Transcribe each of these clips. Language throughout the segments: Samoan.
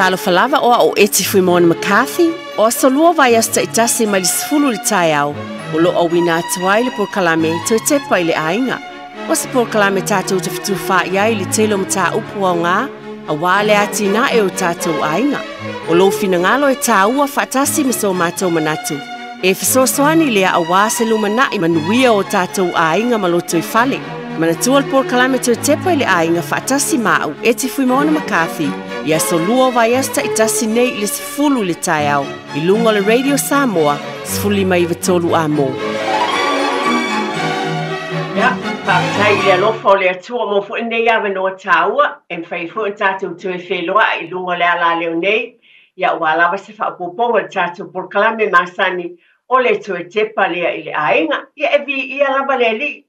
Talofa lava o au o Eti Fuimaono McCarthy, o aso lua vaiaso taitasi mai le 10 i le taeao, o lo o auina atu ai le polokalame Toe Tepa i le Aiga. O se polokalame tatou te fetufaai ai i le tele o mataupu aoga aua le atinae o tatou aiga. O lou finagalo e taua faatasi ma so matou manatu. E fesoasoani lea aua se lumanai manuia o tatou aiga ma lotoifale. Manatua le polokalame Toe Tepa i le Aiga faatasi ma au Eti Fuimaono McCarthy i aso lua o vaiaso taitasi nei i le 10 i le taeao i luga o le Radio Samoa 1593 Amo. Ia, faafetai i le alofa o le Atua mo foi lenei avanoa taua e mafai ai foi ona tatou toe feiloai i luga o le alaleo nei, ia aua lava se faaopoopoga o le tatou polokalame masani o le Toe Tepa lea i le Aiga. Ia e viia lava le Alii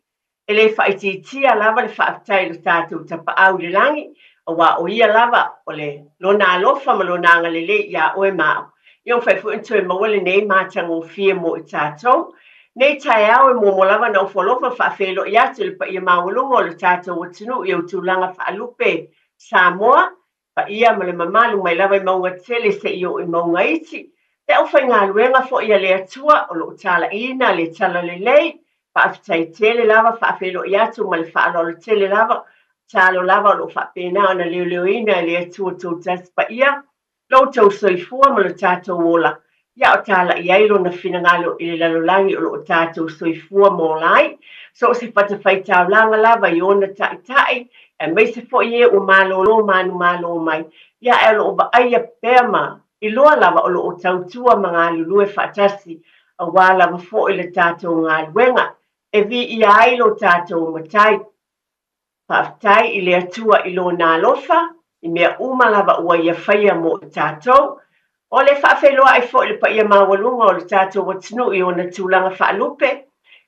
E le faaitiitia lava le faafetai i lo tatou Tapaau i le lagi, aua o Ia lava o le Lona alofa ma Lona agalelei iā oe ma au. Ia ua mafai foi ona toe maua lenei matagofie mo i tatou. Nei taeao e muamua lava ona ofo alofa ma faafeiloai atu i le paia maualuga o le tatou atunuu i ou tulaga faalupe Samoa, paia ma le mamalu mai lava i mauga tele seia oo i mauga iti. Le aufaigaluega foi a le Atua o lo o talaiina le talalelei, faafetai tele lava, faafeiloai atu ma le faaaloalo tele lava, tatalo lava o lo o faapena ona leoleoina e le Atua Toatasi Paia lo outou soifua ma lo tatou ola, ia o talai ai Lona finagalo i le lalolagi o lo o tatou soifua ma ola ai. So o se fatafaitaulaga lava i ona taitai, aemaise foi e ua malolo manumalo mai, ia ae o lo o vaaia pea ma iloa lava o lo o tautua ma galulue faatasi aua lava foi le tatou galuega e viia ai lo tatou Matai. Faafetai i le Atua i Lona alofa, i mea uma lava ua Ia faia mo i tatou. O le faafeiloai foi i le paia maualuga o le tatou atunuu i ona tulaga faalupe,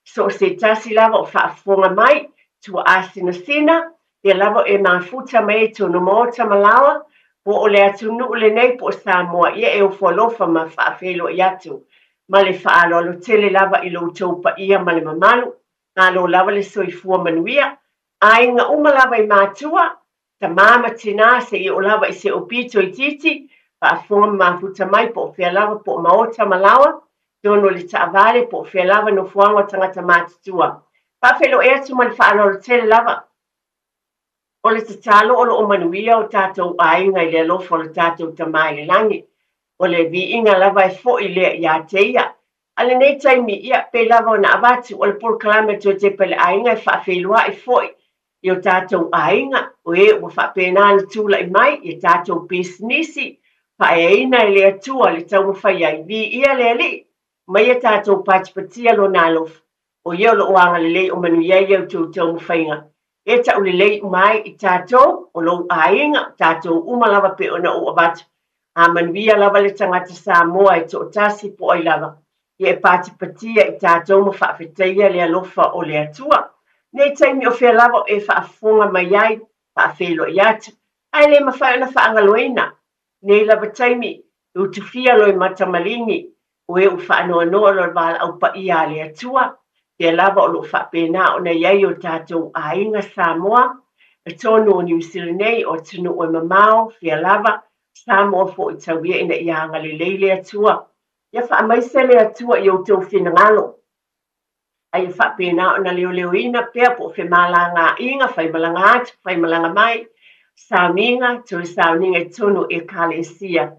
so o se tasi lava o faafofoga mai, tuaa sinasina, pea lava e mafuta mai ai tonu maota ma laoa, po o le atunuu lenei po o Samoa, ia e ofo alofa ma faafeiloai atu ma le faaaloalo tele lava i lo outou paia ma le mamalu. Malo lava le soifua manuia. Aiga uma lava i matua, tama ma tina seia oo lava i se pito itiiti, faafofoga ma mafuta mai po o fea lava po o maota ma laoa, tonu o le taavale po o fea lava nofoaga o tagata matutua. Faafeiloai atu ma le faaaloalo tele lava. O le tatalo o lo o manuia o tatou aiga i le alofa o le tatou Tama i le lagi. O le viiga lava e foi lea ia te ia. A lenei taimi, ia, pei lava ona avatu, o le polokalame Toe Tepa i le Aiga e faafeiloai foi i o tatou aiga, o e ua faapena ona tulai mai i a tatou pisinisi, faaeaina e le Atua le taumafai ai, viia le Alii, mai a tatou patipatia Lona alofa, o ia o lo o agalelei o manuia ai a outou taumafaiga e taulelei uma ai i tatou, o lou aiga, o tatou uma lava pei ona ou avatu. A manuia lava le tagata Samoa e toatasi po o ai lava, ia e patipatia i tatou ma faafetaia le alofa o le Atua. Nei taimi o fea lava o e faafofoga mai ai, faafeiloai atu, ae le mafai ona faagaloina. Nei lava taimi, e utufia loimata maligi, o e ua faanoanoa lo le valaau paia a le Atua, pea lava o lo o faapena ona i ai o tatou aiga Samoa, i totonu o Niu Sila nei, o atunuu e mamao, fea lava, Samoa foi tau ia ina ia agalelei le Atua. Ia faamaise le Atua i outou finagalo, a ia faapena ona leoleoina pea po o femalagaaiga, faimalaga atu, faimalaga mai, sauniga, toe sauniga i totonu o Ekalesia.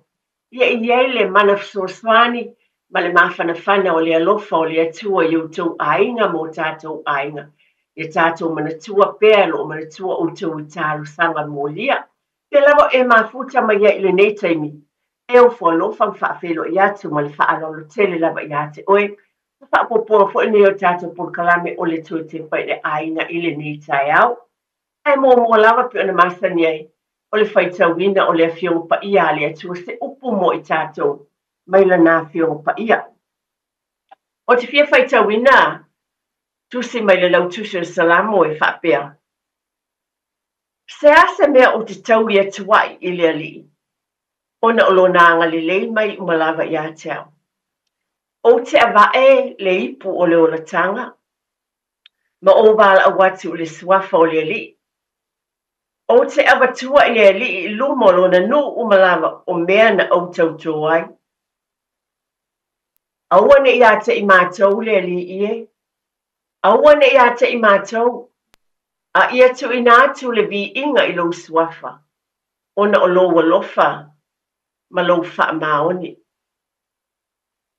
Ia i ai le mana fesoasoani ma le mafanafana o le alofa o le Atua i outou aiga ma o tatou aiga. Ia tatou manatua pea lo o manatua outou i talosaga molia. Pea lava o e mafuta mai ai i lenei taimi, e ofo alofa ma faafeiloai atu ma le faaaloalo tele lava ia te oe. Ua faaopoopoa foi lenei o tatou polokalame o le Toe Tepa i le Aiga i lenei taeao. Ae muamua lava pei ona masani ai, o le faitauina o le Afioga Paia a le Atua se upu mo i tatou mai Lana Afioga Paia. Ou te fia faitauina tusi mai le lautusi o le Salamo e faapea, Se a se mea ou te taui atu ai i le Alii, ona o Lona agalelei mai uma lava ia te au? Ou te avae le ipu o le olataga, ma ou valaau atu i le suafa o le Alii. Ou te avatua i le Alii i luma o Lona nuu uma lava o mea na ou tautō ai. Aua ne i ia te i matou le Alii e, aua ne i ia te i matou, a ia tuuina atu le viiga i lou suafa, ona o lou alofa ma lou faamaoni.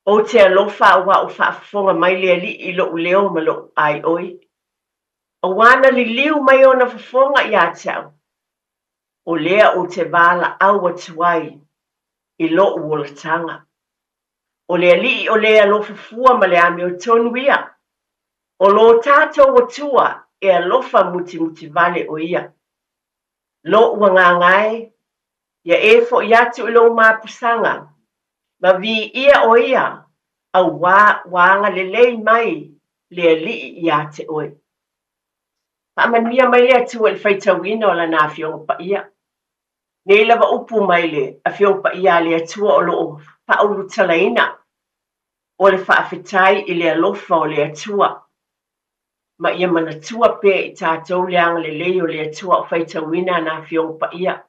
Ou te alofa aua ua faafofoga mai le Alii i lou leo ma lou aioi. Aua na liliu mai ona fofoga ia te au, o lea ou te valaau atu ai i lou olataga. O le Alii o le alofa fua ma le amiotonu ia. O lo tatou Atua e alofa mutimutivale o ia. Lou agaga e, ia e foi atu i lou mapusaga, ma viia o ia, auā ua agalelei mai le Alii ia te oe. Faamanuia mai le Atua i le faitauina o Lana Afioga Paia. Nei lava upu mai le Afioga Paia a le Atua o lo o faaulutalaina o le faafetai i le alofa o le Atua. Ma ia manatua pea i tatou le agalelei o le Atua o faitauina ana Afioga Paia.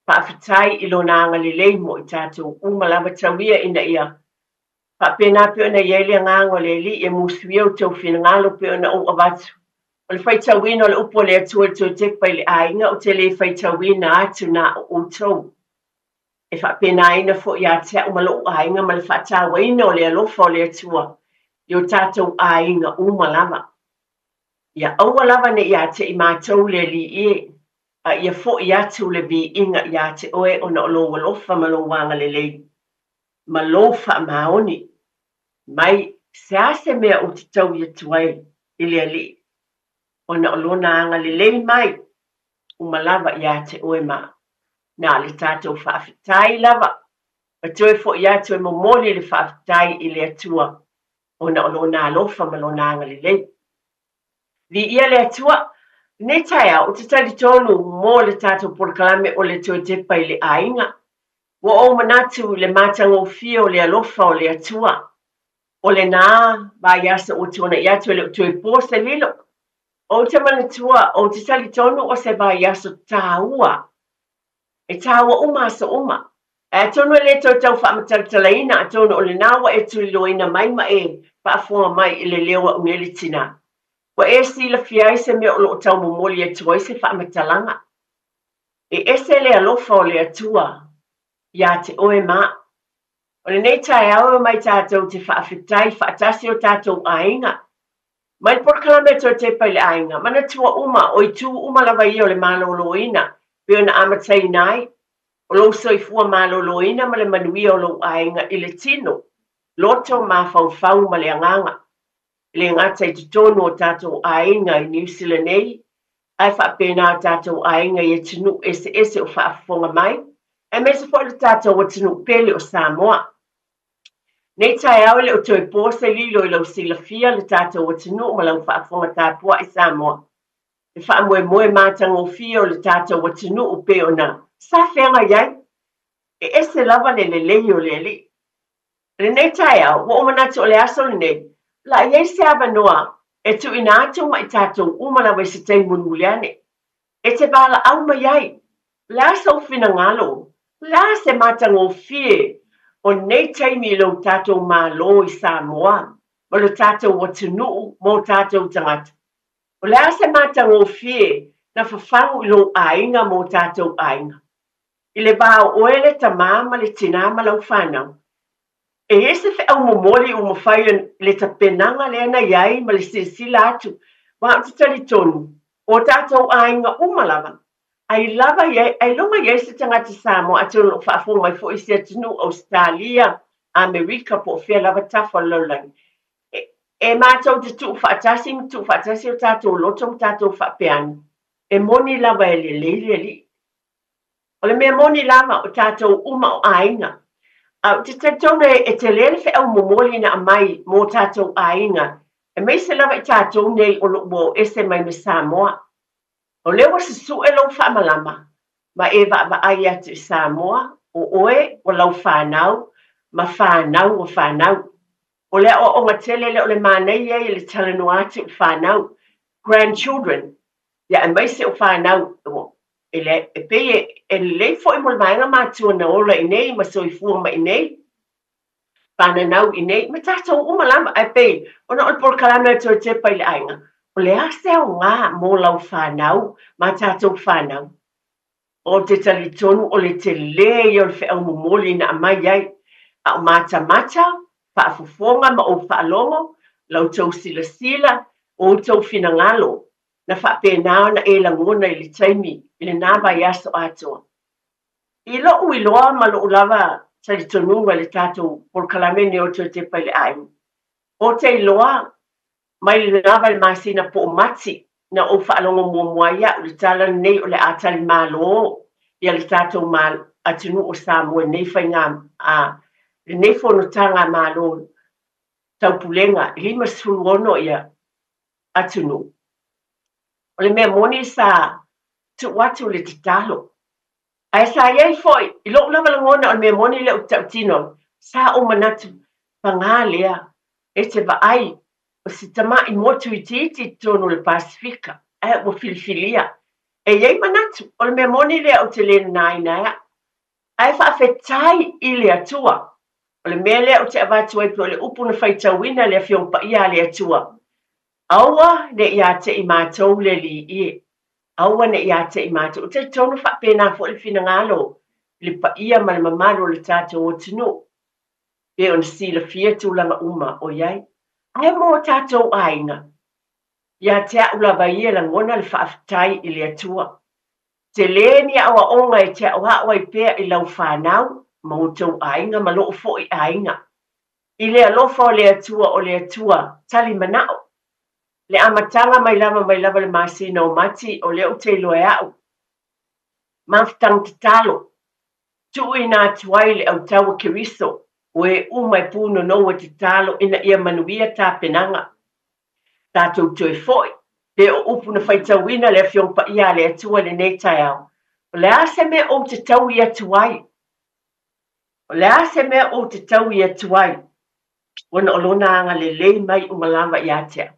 Faafetai i Lona agalelei mo i tatou uma lava tau ia ina ia faapena pei ona i ai le agaga o le Alii e musuia outou finagalo pei ona ou avatu. O le faitauina o le upu a le Atua i le toe tepa i le aiga ou te le faitauina atu na o outou. E faapenaina foi ia te au ma lou aiga ma le faatauaina o le alofa o le Atua i o tatou aiga uma lava. Ia aua lava ne i ia te i matou le Alii e, a ia foi atu le viiga ia te oe ona o lou alofa ma lou agalelei ma lou faamaoni mai se a se mea ou te taui atu ai i le Alii ona o lona agalelei mai uma lava ia te oe ma na o le tatou faafetai lava ma toe foi atu e momoli le faafetai i le Atua ona o lona alofa ma lona agalelei. Viia le Atua, lenei taeao ou te talitonu mo le tatou polokalame o le toe tepa i le aiga. Ua ou manatu i le matagofie o le alofa o le Atua. O lena vaiaso ua tuanai atu e le o toe po se lilo. Ou te manatua, ou te talitonu o se vaiaso taua. E taua uma aso uma. Ae atonu e le toe tau faamatalatalaina, atonu o lena ua e tuliloaina mai ma e faafofoga mai i le leo a Unele Tina. Ua e silafia ai se mea o lo o tau momoli atu ai se faamatalaga. E ese le alofa o le Atua ia te oe ma au. O lenei taeao e omai tatou te faafetai faatasi o tatou aiga. Mai le polokalame a Toe Tepa i le Aiga, manatua uma, o itu uma lava ia o le malōlōina, pei ona amataina ai, o lou soifua malōlōina ma le manuia o lou aiga i le tino, loto, mafaufau ma le agaga. E le gata i totonu o tatou aiga i Niu Sila nei, ae faapena o tatou aiga i atunuu eseese o faafofoga mai, aemaise foi le tatou atunuu pele o Samoa. Nei taeao e le o toe po se lilo i lau silafia le tatou atunuu ma lau faafofoga tapuai Samoa. Le faamoemoe matagofie o le tatou atunuu pei ona sa feagai ai. E ese lava le lelei o le Alii. I lenei taeao, ua ou manatu o le aso lenei, o le a i ai se avanoa e tuuina atu ma i tatou uma lava i se taimi mulimuli ane. E te valaau mai ai. O le a sou finagalo? O le a se matagofie o nei taimi i lo tatou Malo i Samoa ma lo tatou atunuu ma o tatou tagata? O le a se matagofie na fafagu i lou aiga ma o tatou aiga? I le va o oe le tamā ma le tinā ma lau fanau, E i ai se feau momoli ua mafai le tapenaga lea na i ai ma le silasila atu, aua ou te talitonu, o tatou aiga uma lava, ai lava i ai, ailoga i ai se tagata Samoa atonu o lo o faafofoga mai foi i se atunuu, Ausetalia, Amerika po o fea lava tafa o le lalolagi. E, e matou te tuu faatasi ma tuu faatasi o tatou loto ma tatou faapeani, e moni lava e lelei le Alii. O le mea moni lava, o tatou uma o aiga. A ou te talitonu e tele le feau momoli na aumai mo tatou aiga, aemaise lava i tatou nei o lo o ua o ese mai ma Samoa. O lea ua susue lou faamalama ma e vaavaai atu i Samoa, o oe, o lau fanau, ma fanau o fanau. O le aoaoga tele lea o le manaia ia le talanoa atu i fanau, grandchildren, ia aemaise o fanau. E le, e pei e, e lelei foi mo le vaega matua na ola i inei ma soifua mai i inei, fananau i inei, ma tatou uma lava. Ae pei ona o le polokalame a le Toe Tepa i le Aiga, o le a se aoga mo lau fanau ma tatou fanau? Ou te talitonu o le telē ia o le feau momoli na aumai ai, a o matamata, faafofoga ma ou faalogo, la outou silasila, o outou finagalo, na faapena ona e lagona i le taimi i lena vaiaso atoa. I lo'u iloa ma lo'u lava talitonuga i le tatou polokalame lenei o le Toe Tepa i le Aiga, ou te iloa Mai lava i le masina po o Mati na ou faalogo muamua ai au i le tala lenei o le a tali malo ia le tatou atunuu o Samoa i lenei faiga a lenei fonotaga a Malo Taupulega e 56 ia atunuu. O le mea moni sa tuu atu le tatalo. Ae sa i ai foi i lou lava lagona o le mea moni lea ou te tautino, sa ou manatu, paga lea, e te vaai, o si tamai motu itiiti i totonu o le Pasefika, ae ua filifilia. E i ai manatu, o le mea moni lea ou te le nanaina ai au. Ae faafetai i le Atua. O le mea lea ou te avatu ai pei o le upu na faitauina e le Afioga Paia a le Atua, Aua ne i ateʻi matou le Alii e. Aua ne i ateʻi matou. Ou te talitonu faapena foi le finagalo i le paia ma le mamalu o le tatou atunuu, pei ona silafia tulaga uma o i ai. Ae mo o tatou aiga, ia te a'u lava ia e lagona le faafetai i le Atua. Tele ni aoaoga e te aʻoaʻo ai pea i lau fanau ma outou aiga ma lou foi aiga. I le alofa o le Atua, o le Atua tali manao. Le amataga mai lava mai lava le masina o Mati, o lea ou te iloa e a'u mafutaga tatalo, tuuina atu ai le autau a Keriso, o e uma e pūnonou e tatalo ina ia manuia tapenaga. Tatou toe foi, pe o upu na faitauina le Afioga Paia a le Atua i lenei taeao, o le a se mea ou te taui atu ai? O le a se mea ou te taui atu ai, ona o Lona agalelei mai uma lava ia te au?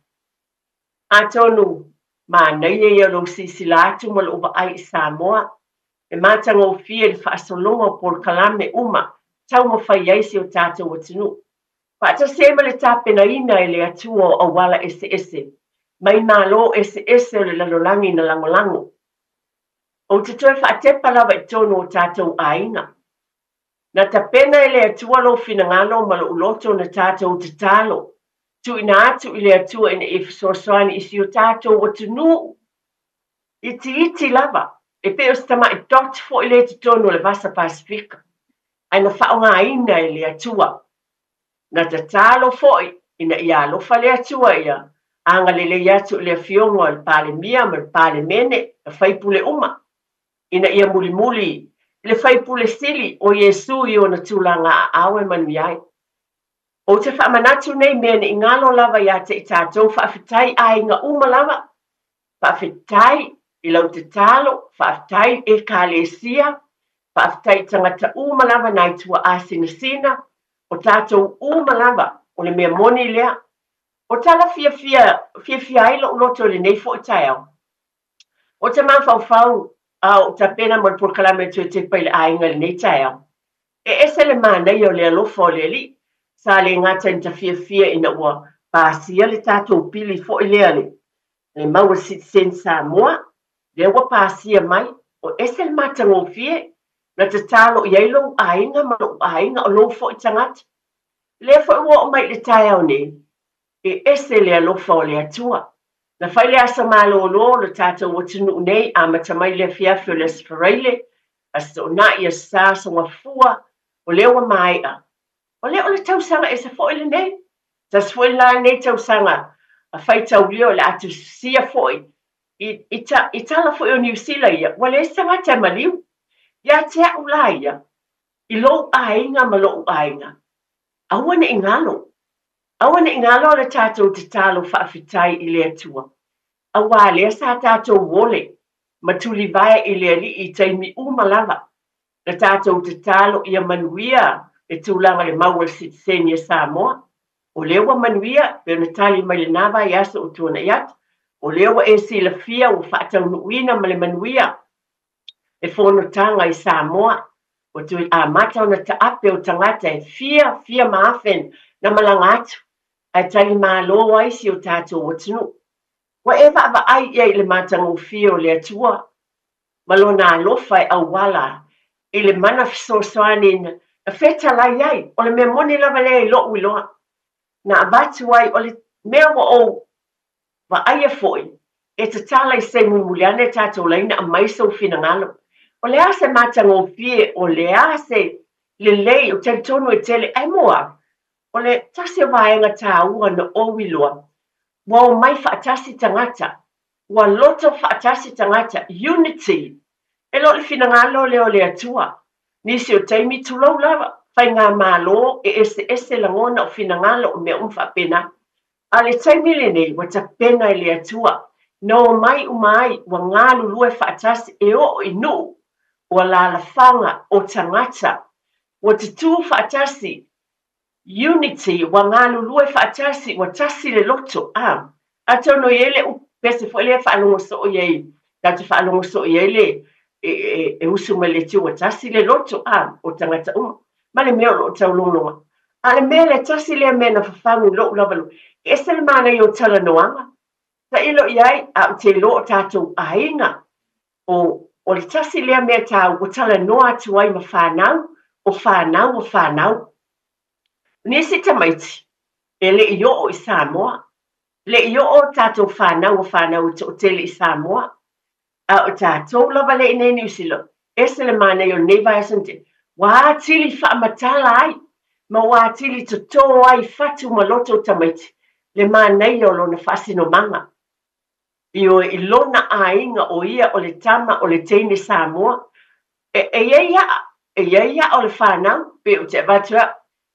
Atonu, manaia ia o lou silasila atu ma lou vaai i Samoa, e matagofie le faasologa o polokalame uma taumafai ai si o tatou atunuu, faatasi ai ma le tapenaina e le Atua o auala eseese mai Malo eseese o le lalolagi na lagolago. Ou te toe faatepa lava i totonu o tatou aiga. Na tapena e le Atua lou finagalo ma lou loto na tatou tatalo, tuuina atu i le Atua ina ia fesoasoani i si o tatou atunuu itiiti lava, e pei o se tamai dot foi lea i totonu o le Vasa Pasefika, ae na faaaogaina e le Atua. Na tatalo foi ina ia alofa le Atua ia agalelei atu i le Afioga o le Palemia ma le Palemene, na faipule uma, ina ia mulimuli i le Faipule Sili o Iesu i ona tulaga aao e manuia ai. Ou te faamanatu nei mea ne i galo lava ia te i tatou, faafetai aiga uma lava, faafetai i lau tatalo, faafetai i Ekalesia, faafetai i tagata uma lava nai tuaa sinasina, o tatou uma lava, o le mea moni lea. O tala fiafia, fiafia ai lou loto i lenei foi taeao. Ou te mafaufau a o tapena mo le polokalame Toe Tepa i le Aiga i lenei taeao. E ese le manaia o le alofa o le Alii. Sa le gata ina ta fiafia ina ua pasia le tatou pili foi lea le le mau a sitiseni Samoa, lea ua pasia mai, o ese le matagofie, na tatalo i ai lou aiga ma lou aiga, o lou foi tagata. Lea foi ua oo mai i le taeao nei, e ese le alofa o le Atua. Na fai le aso malolo o le tatou atunuu nei, amata mai le afiafi o le Aso Faraile, Aso Toonai, Aso Sa, Aso Gafua, o lea ua maea. O lea o le tausaga ese foi lenei. Tasi foi la lenei tausaga a faitaulia o le a tusisia foi i, i, ta, i tala foi o Niu Sila ia, ua leai se tagata e maliu. Ia te a'u la ia, i lou aiga ma lo'u aiga, aua ne i galo, aua ne i galo le tatou tatalo faafetai i le Atua, auā lea sa tatou ole ma tulivae i le Alii i taimi uma lava, na tatou tatalo ia manuia le tulaga i le mau a le sitiseni a Samoa. O lea ua manuia, pei ona tali mai lena vaiaso ua tuanai atu, o lea ua e silafia ua faataunuuina ma le manuia le fonotaga i Samoa, ua toe amata ona taape o tagata e fia, fia ma afe na malaga atu, ae talimalo ai si o tatou atunuu. Ua e vaavaai i ai i le matagofie o le Atua ma Lona alofa e auala i le mana fesoasoani na fetalai ai. O le mea moni lava lea i lou iloa, na avatu ai, o le mea ua ou vaaia foi, e tatala i se taimi mulimuli ane tatou laina aumai sou finagalo. O le a se matagofie, o le a se lelei, ou te talitonu e tele, ae mo au, o le tasi o vaega taua na ou iloa, ua omai faatasi tagata, ua loto faatasi tagata, unity. E le o le finagalo lea o le Atua. Nisi o taimi, tulou lava, faigamalo e eseese lagona o finagalo o mea uma faapena. A o le taimi lenei, ua tapena e le Atua, na omai uma ai, ua galulue faatasi e oo i nuu, o alaalafaga, o tagata, ua tutū faatasi, unity, ua galulue faatasi, ua tasi le loto. A, atonu e i ai le upu pese foi lea e faalogo soo i ai, tatou te faalogo soo i ai le, e, e, e usu mai le Atua, ua tasi le loto, a, o tagata uma, ma le mea o lo o taulogologo. A o le mea lea, tasi lea mea na fafagu i lou lava, e ese le manaia o talanoaga. Tailo i ai, a ou te iloa o tatou aiga, o, o le tasi lea mea taua, ua talanoa atu ai ma fanau, o fanau o fanau. O nisi tamaiti, e le i oo i Samoa, le i oo tatou fanau o fanau e toatele i Samoa, a o tatou lava lea i inei i Niu Sila, ese le manaia o lenei vaiaso na tea, ua atili faamatala ai ma ua atili toto ai fatu ma loto o tamaiti le manaia o lona faasinomaga. Ioe, i lona aiga o ia o le tama o le teine Samoa. E, e i ai aa, e i ai aa o le fanau, pe ou te avatu au,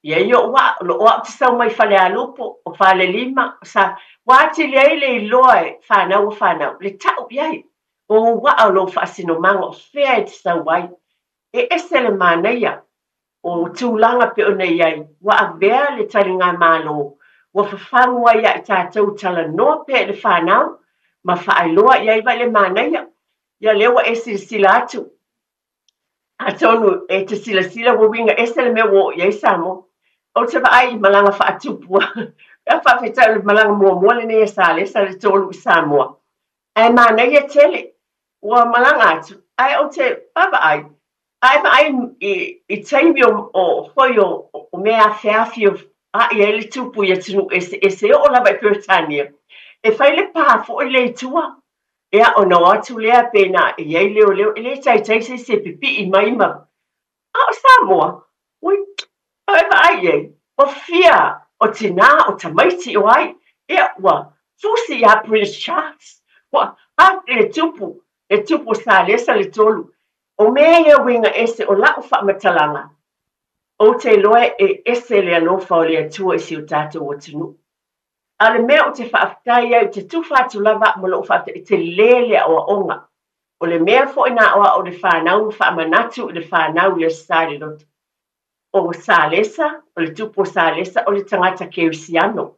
e i ai ou aa, o loo au te sau mai Falealupo, o Falelima, o Sa, ua atili ai le iloa e fanau o fanau, le tau i ai, o ou aa o lou faasinomaga o fea e te sau ai. E ese le manaia. O tulaga pei ona i ai, ua avea le taligamalo, ua fafagu ai ia i tatou talanoa pea i le fanau ma faailoa i ai vai le manaia. Ia lea ua e silasila atu, atonu e te silasila ua uiga ese le mea ua oo i ai Samoa. Ou te vaai i malaga faatupu a faafetai o le malaga muamua lenei a Salesa le 3 i Samoa. Ae manaia tele, ua malaga atu, ae ou te vaavaai, ae vaai i, i taimi o, o, foi o, o mea afeafi o a'i ai le tupu i atunuu eseese, e oo lava i Peretania, e fai le pā foi lea i tua. Ia, ona o atu lea pe na e i ai leoleo, e le taitai se isi e pipii mai ma... A o Samoa, ui, a e vaai i ai, ua fia o tinā, o tamaiti, o ai, ia, ua fusi iā Prince Charles, ua ake le tupu, le tupu o Salesa le 3. O mea ia uiga ese o la'u faamatalaga, ou te iloa e ese le alofa o le Atua i si o tatou atunuu. A o le mea ou te faafetai ai, ou te tufa atu lava au ma lou faafetai, e tele le aoaoga. O le mea foi na aoao i le fanau ma faamanatu i le fanau i le Aso Sa i le loto. O Salesa, o le tupu o Salesa, o le tagata kerisiano.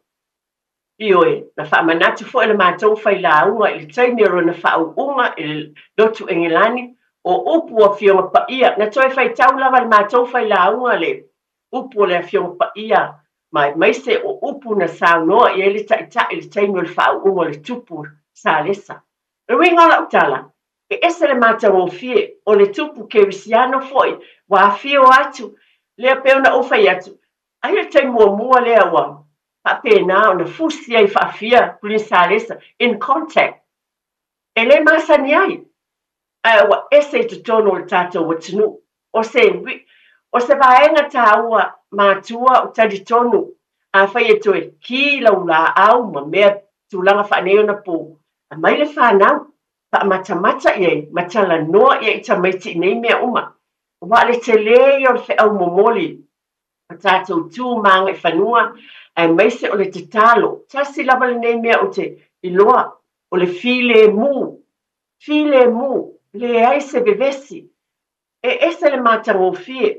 Ioe, na faamanatu foi e le matou failauga i le taimi o lona faauuga i le lotu Engelani, o upu o Afioga Paia. Na toe faitau lava e le matou failauga le upu o le Afioga Paia ma aemaise o upu na saunoa i ai le Taitai i le taimi o le faauuga o le tupu Salesa. O le uiga o lau tala, e ese le matagofie o le tupu kerisiano foi ua afio atu, lea pei ona ou fai atu, ai o le taimi muamua lea ua faapena ona fusi ai faafia Prince Salesa in contact. E le masani ai, ae ua ese i totonu o le tatou atunuu. O se, o se vaega taua matua o talitonu afai e toe ki lau laau ma mea tulaga faaneionapo, aumai le fanau, faamatamata i ai ma talanoa i ai i tamaiti i nei mea uma. Aua o le tele ia o le feau momoli o tatou tu ma agaifanua, aemaise o le tatalo. Tasi lava lenei mea ou te iloa, o le filemu. Filemu, leai se vevesi. E ese le matagofie,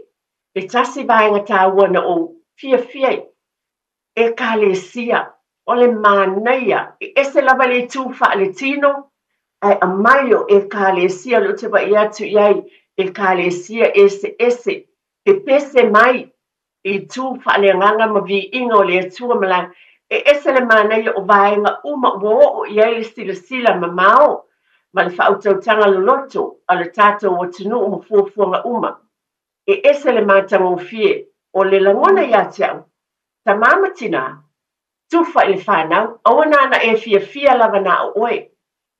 e tasi vaega taua na ou fiafia i Ekalesia, o le manaia, e ese lava le itu faaletino, Ae aumai o Ekalesia, o lea ou te vaai atu i ai, Ekalesia eseese, pepese mai i itu faaleagaga ma viiga o le Atua ma la e ese le manaia o vaega uma ua oo i ai le silasila mamao ma le faautautaga loloto a le tatou atunuu ma fuafuaga uma. E ese le matagofie o le lagona ia te au, tama ma tinā, tufa i le fanau, aua na ona e fiafia lava na o oe,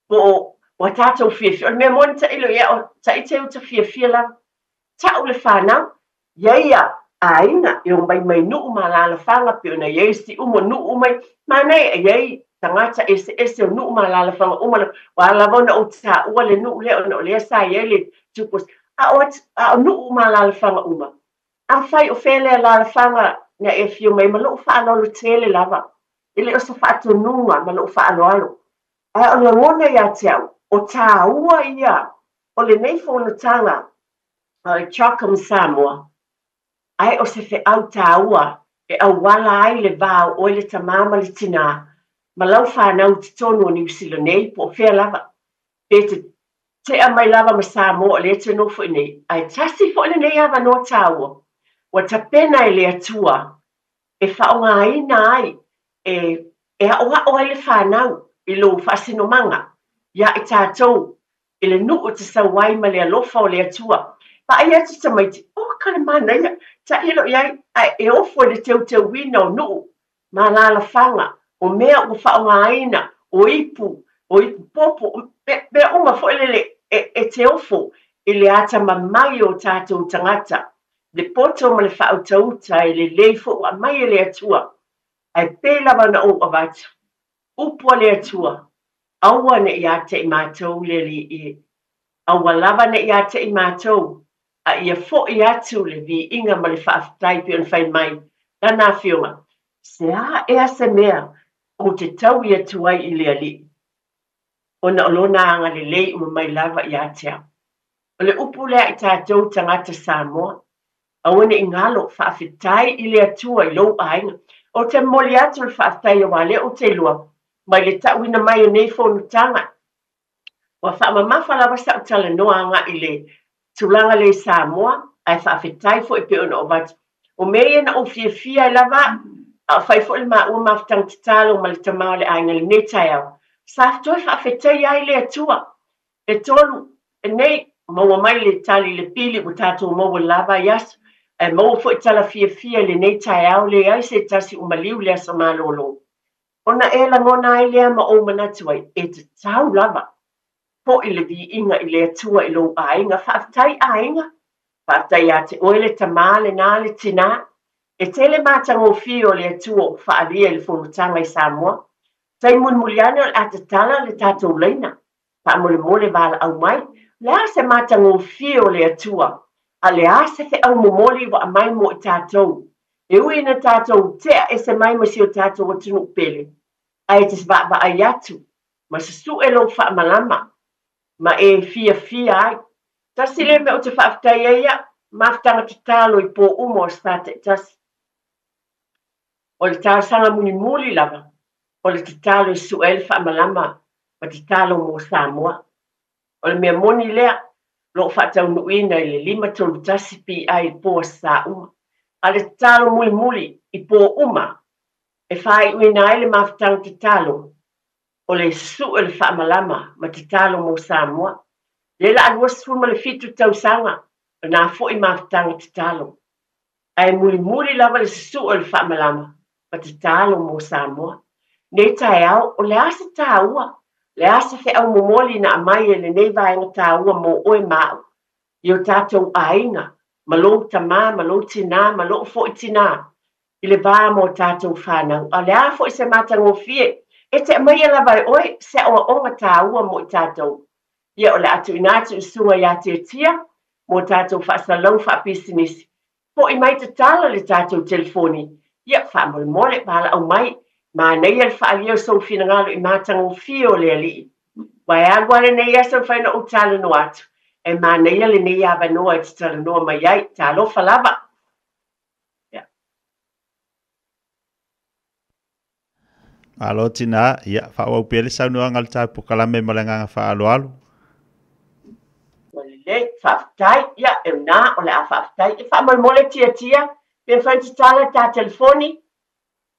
po o ua tatou fiafia. O le mea moni tailo i au, taite uta fiafia lava. Tau le fanau, ia ia aiga, e o mai mai nuu ma alaalafaga, pei ona i ai Siumu o nuu uma ia. Manaia, e i ai tagata eseese o nuu ma alaalafaga uma lava. Ua ala lava ona ou taua le nuu lea ona o lea sa i ai le tupu. A o nuu ma alaalafaga uma, afai o fea le alaalafaga na e afio mai ma lou faaaloalo tele lava, e le o se faatonuga ma lou faaaloalo. Ae o le lagona ia te au, o tāua ia o lenei fonotaga a le CHOGM Samoa, ae o se feau tāua e auala ai le va o oe le tamā ma le tinā ma lau fanau i totonu o Niu Sila nei po o fea lava. Pe te tea mai lava ma Samoa o lea e te nofo i nei, ae tasi foi lenei avanoa tāua ua tapena e le Atua e faaaogaina ai e e aoao ai le fanau i lou faasinomaga ia i tatou i le nuu e te sau ai ma le alofa o le Atua. Vaai atu tamaiti, oka le manaia, tailo i ai, ae e ofo i le teuteuina o nuu ma alaalafaga, o mea ua faaaogaina, o ipu, o ipu popo, o mea uma foi lele e te ofo i le atamamai o tatou tagata, le poto ma le faautauta e lelei foi ua aumai e le Atua. Ae pei lava ona ou avatu, upu a le Atua, aua ne i ia te i matou le Alii e, aua lava ne i ia te i matou, a ia foi atu le viiga ma le faafetai pei ona fai mai lana Afioga, se a ea se mea ou te taui atu ai i le Alii, ona o lona agalelei uma mai lava ia te au. O le upu lea i tatou tagata Samoa, aua ne i galo, faafetai i le Atua i lou aiga. Ou te momoli atu le faafetai aua o lea ou te iloa mai le tauina mai o nei fonotaga. Ua faamamafa lava sau talanoa agai i le tulaga lea i Samoa, ae faafetai foi pei ona ou avatu. O mea ia na ou fiafia ai lava au, a o fai foi le maua mafutaga tatalo ma le tama o le aiga i lenei taeao, sa toe faafetaia ai le Atua. E tolu nei, maua mai le tali i le pili ua tatou maua lava i aso, ae maua foi tala fiafia i lenei taeao, leai se tasi ua maliu i le aso malolo. Ona e lagona ai lea ma ou manatu ai, e tatau lava foi le viiga i le Atua i lou aiga. Faafetai aiga, faafetai ia te oe le tamā lenā le tinā. E tele matagofie o le Atua ua faaalia i le fonotaga i Samoa. Taimi mulimuli ane o le a tatala le tatou laina. Faamolemole valaau mai, o le a se matagofie o le Atua, a o le a se feau momoli ua aumai mo i tatou. E ui ina tatou tea ese mai ma si o tatou atunuu pele, ae e te vaavaai atu ma susue lou faamalama ma e fiafia ai. Tasi lea mea ou te faafetai ai au, mafutaga tatalo i po uma o Aso Taitasi. O le talosaga mulimuli lava, o le tatalo e sue ai le faamalama ma tatalo mo Samoa. O le mea moni lea, o lo o faataunuuina i le 531 PI i po Aso Sa uma. A o le tatalo mulimuli i po uma e faaiuina ai le mafutaga tatalo, o le sue o le faamalama ma tatalo mo Samoa. Lea la a 27 tausaga o na foi mafutaga tatalo. Ae mulimuli lava le susue o le faamalama ma tatalo mo Samoa. Nei taeao, o le a se taua, le a se feau momoli na aumai e lenei vaega taua mo oe ma au, i o tatou aiga, ma lou tamā, ma lou tinā, ma lou foi tinā, i le va ma o tatou fanau. A o le a foi se matagofie, e te aumaia lava e oe se aoaoga taua mo i tatou. Ia, o le a tuuina atu i le susuga ia Tiatia mo tatou faasalalau faapisinisi. Foi mai tatala le tatou telefoni. Ia, faamolemole, valaau mai. Manaia le faaalia o sou finagalo i matagofie o le Alii. Ua e alu lava lenei aso e mafai ona ou talanoa atu. E manaia lenei avanoa e te talanoa mai ai. Talofa lava. Ia. Malo tinā, ia, faaauau pea le saunoaga a le tatou polokalame ma le agaga faaaloalo. Ua lelei, faafetai. Ia, e ona o le a faafetai. Ia faamolemole Tiatia, pe mafai ona tatala ta telefoni.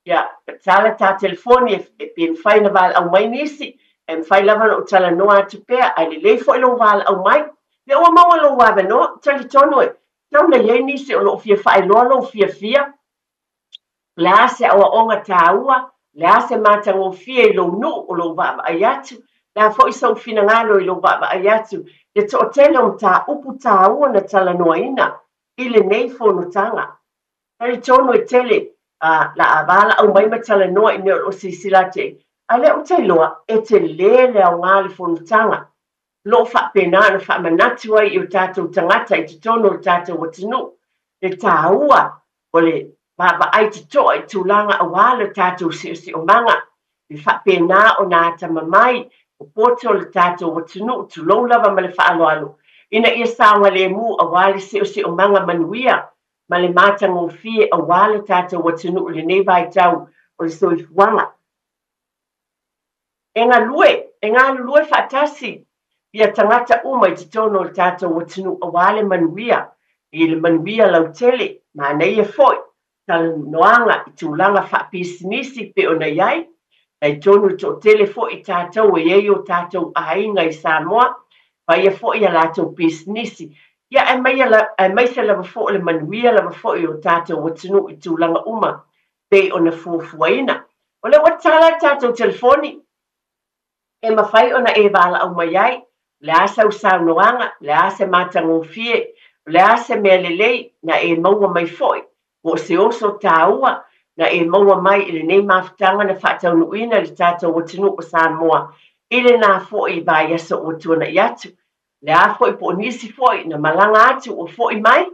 Ia, tatala ta telefoni e pe mafai ona valaau mai nisi. E mafai lava ona ou talanoa atu pea, ae lelei foi lou valaau mai. Lea ua maua lou avanoa, talitonu e tatau ona i ai nisi o lo o fia faailoa lou fiafia. O le a se aoaoga taua, o le a se matagofie i lou nuu o lou vaavaai atu, o le a foi sou finagalo i lou vaavaai atu i le toatele o mataupu taua na talanoaina i lenei fonotaga. Talitonu e tele a la a valaau mai ma talanoa i mea o lo o silasila atu i ai, a o lea ou te iloa e tele le aoga o le fonotaga. O lo o faapena ona faamanatu ai i o tatou tagata i totonu o le tatou atunuu le taua o le vaavaai totoa i tulaga aua le tatou siosiomaga, e faapena ona atamamai o poto le tatou atunuu, tulou lava ma le faaaloalo, ina ia saogalemu aua le siosiomaga manuia ma le matagofie aua le tatou atunuu i lenei vaitau o le soifuaga. E galue, e galulue faatasi ia tagata uma i totonu o le tatou atunuu aua le manuia, i le manuia lautele, manaia foi talanoaga i tulaga faapisinisi pei ona i ai. Talitonu e toatele foi i tatou e i ai o tatou aiga i Samoa, faia foi a latou pisinisi, ia aemaise lava foi o le manuia lava foi o tatou atunuu i tulaga uma pei ona fuafuaina. O lea ua tatala le tatou telefoni e mafai ona e valaau mai ai, o le a sau saunoaga, o le a se matagofie, o le a se mea lelei na e maua mai foi, po o se oso taua na e maua mai i lenei mafutaga na faataunuuina i le tatou atunuu o Samoa i lena foi vaiaso ua tuanai atu. O le a foi po o nisi foi na malaga atu ua foi mai,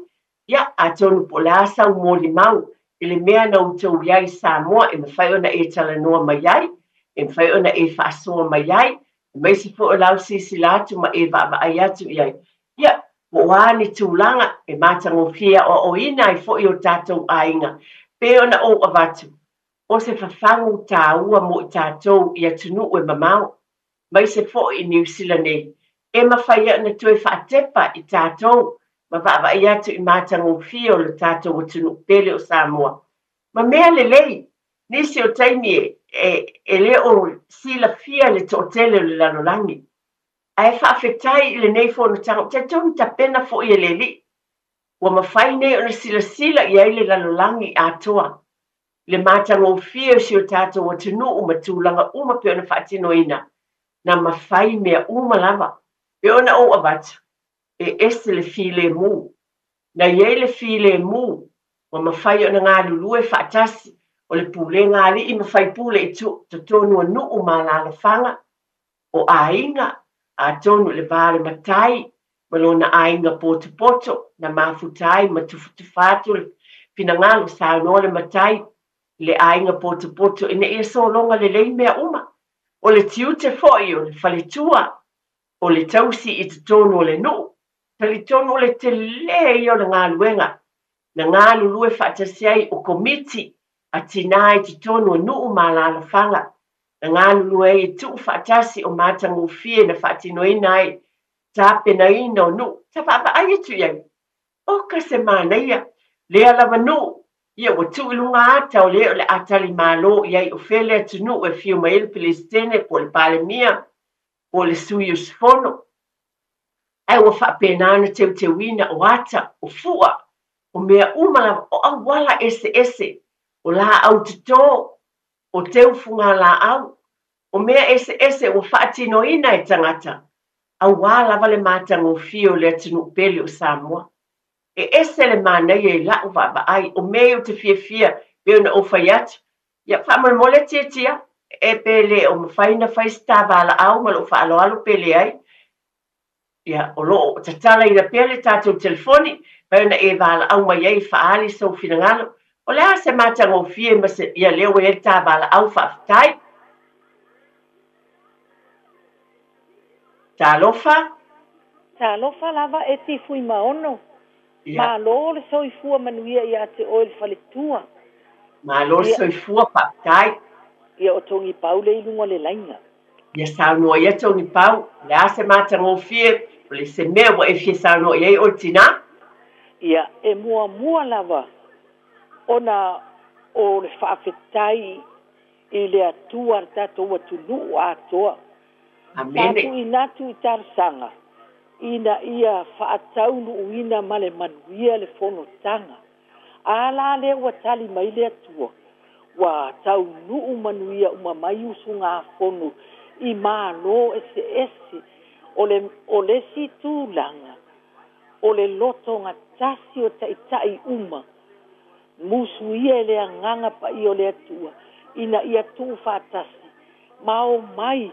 Ia, atonu po o le a sau molimau i le mea na outou i ai i Samoa e mafai ona e talanoa mai ai, e mafai ona e faasoa mai ai, aemaise foi o lau silasila atu ma e vaavaai atu i ai. Ia, po o a ni tulaga e matagofie aoaoina ai foi o tatou aiga, pei ona ou avatu, o se fafagu taua mo i tatou i atunuu e mamao. aemaise foi i Niu Sila nei, e mafai ai ona toe faatepa i tatou ma vaavaai atu i matagofie o le tatou atunuu pele o Samoa. Ma mea lelei, nisi o taimi e, e le o silafia le toatele o le lalolagi. Ae faafetai i lenei fonotaga, ou te talitonu tapena foi e le Alii, ua mafai nei ona silasila i ai le lalolagi atoa. le matagofie o si o tatou atunuu ma tulaga uma pei ona faatinoina, na mafai mea uma lava. Pei ona ou avatu, e ese le filemu. Na i ai le filemu, ua mafai ona galulue faatasi, o le pulega a alii ma faipule i totonu o nuu ma alaalafaga, o aiga, atonu i le va o le matai ma lona aiga potopoto, na mafuta ai ma tufatufa atu le finagalo, saunoa le matai i le aiga potopoto ina ia sologa lelei mea uma. O le tiute foi o le faletua, o le tausi i totonu o le nuu. Talitonu o le tele ia o le galuega na galulue faatasi ai o komiti a tinā i totonu o nuu ma alaalafaga, na galulue ai e tuu faatasi o matagofie na faatinoina ai tapenaina o nuu. Sa vaavaai atu i ai, oka se manaia, lea lava nuu, ia ua tuu i luga ata o le o le a tali malo i ai o fea le atunuu e afio mai ai le Peresetene po o le Palemia po o le sui usufono. Ae ua faapena ona teuteuina o ata, o fua, o mea uma lava, o auala eseese, o laau toto, o teufuga-laau, o mea eseese ua faatinoina e tagata, aua lava le matagofie o le atunuu pele o Samoa. E ese le manaia i la'u vaavaai, o mea ia ou te fiafia pei ona ou fai atu, ia faamolemole Tiatia, e pe le o mafai ona fai se ta valaau ma lou faaaloalo pe leai. Ia, o lo o tatalaina pea le tatou telefoni, mafai ona e valaau mai ai e faaali sou finagalo. O le a se matagofie ma se, ia lea ua i ai le ta valaau, faafetai. Talofa. Talofa lava e ti Fuimaono. Ia. Malo le soifua manuia ia te oe le faletua. Malo le Ia. soifua, faafetai. Ia o Togipau le i luga o le laina. Ia saunoa ia Togipau, o le a se matagofie, o le se mea ua e fia saunoa i ai oe tinā? Ia, e muamua lava ona o le faafetai i le Atua le tatou atunuu atoa. Sa Amene. tuuina atu i talosaga ina ia faataunuuina ma le manuia le fonotaga. A la lea ua tali mai le Atua, ua taunuu manuia uma mai usugafono i Malo eseese. O le, o le isi tulaga, o le lotogatasi o taitai uma, musuia e le Agaga Paia o le Atua, ina ia tuufaatasi ma omai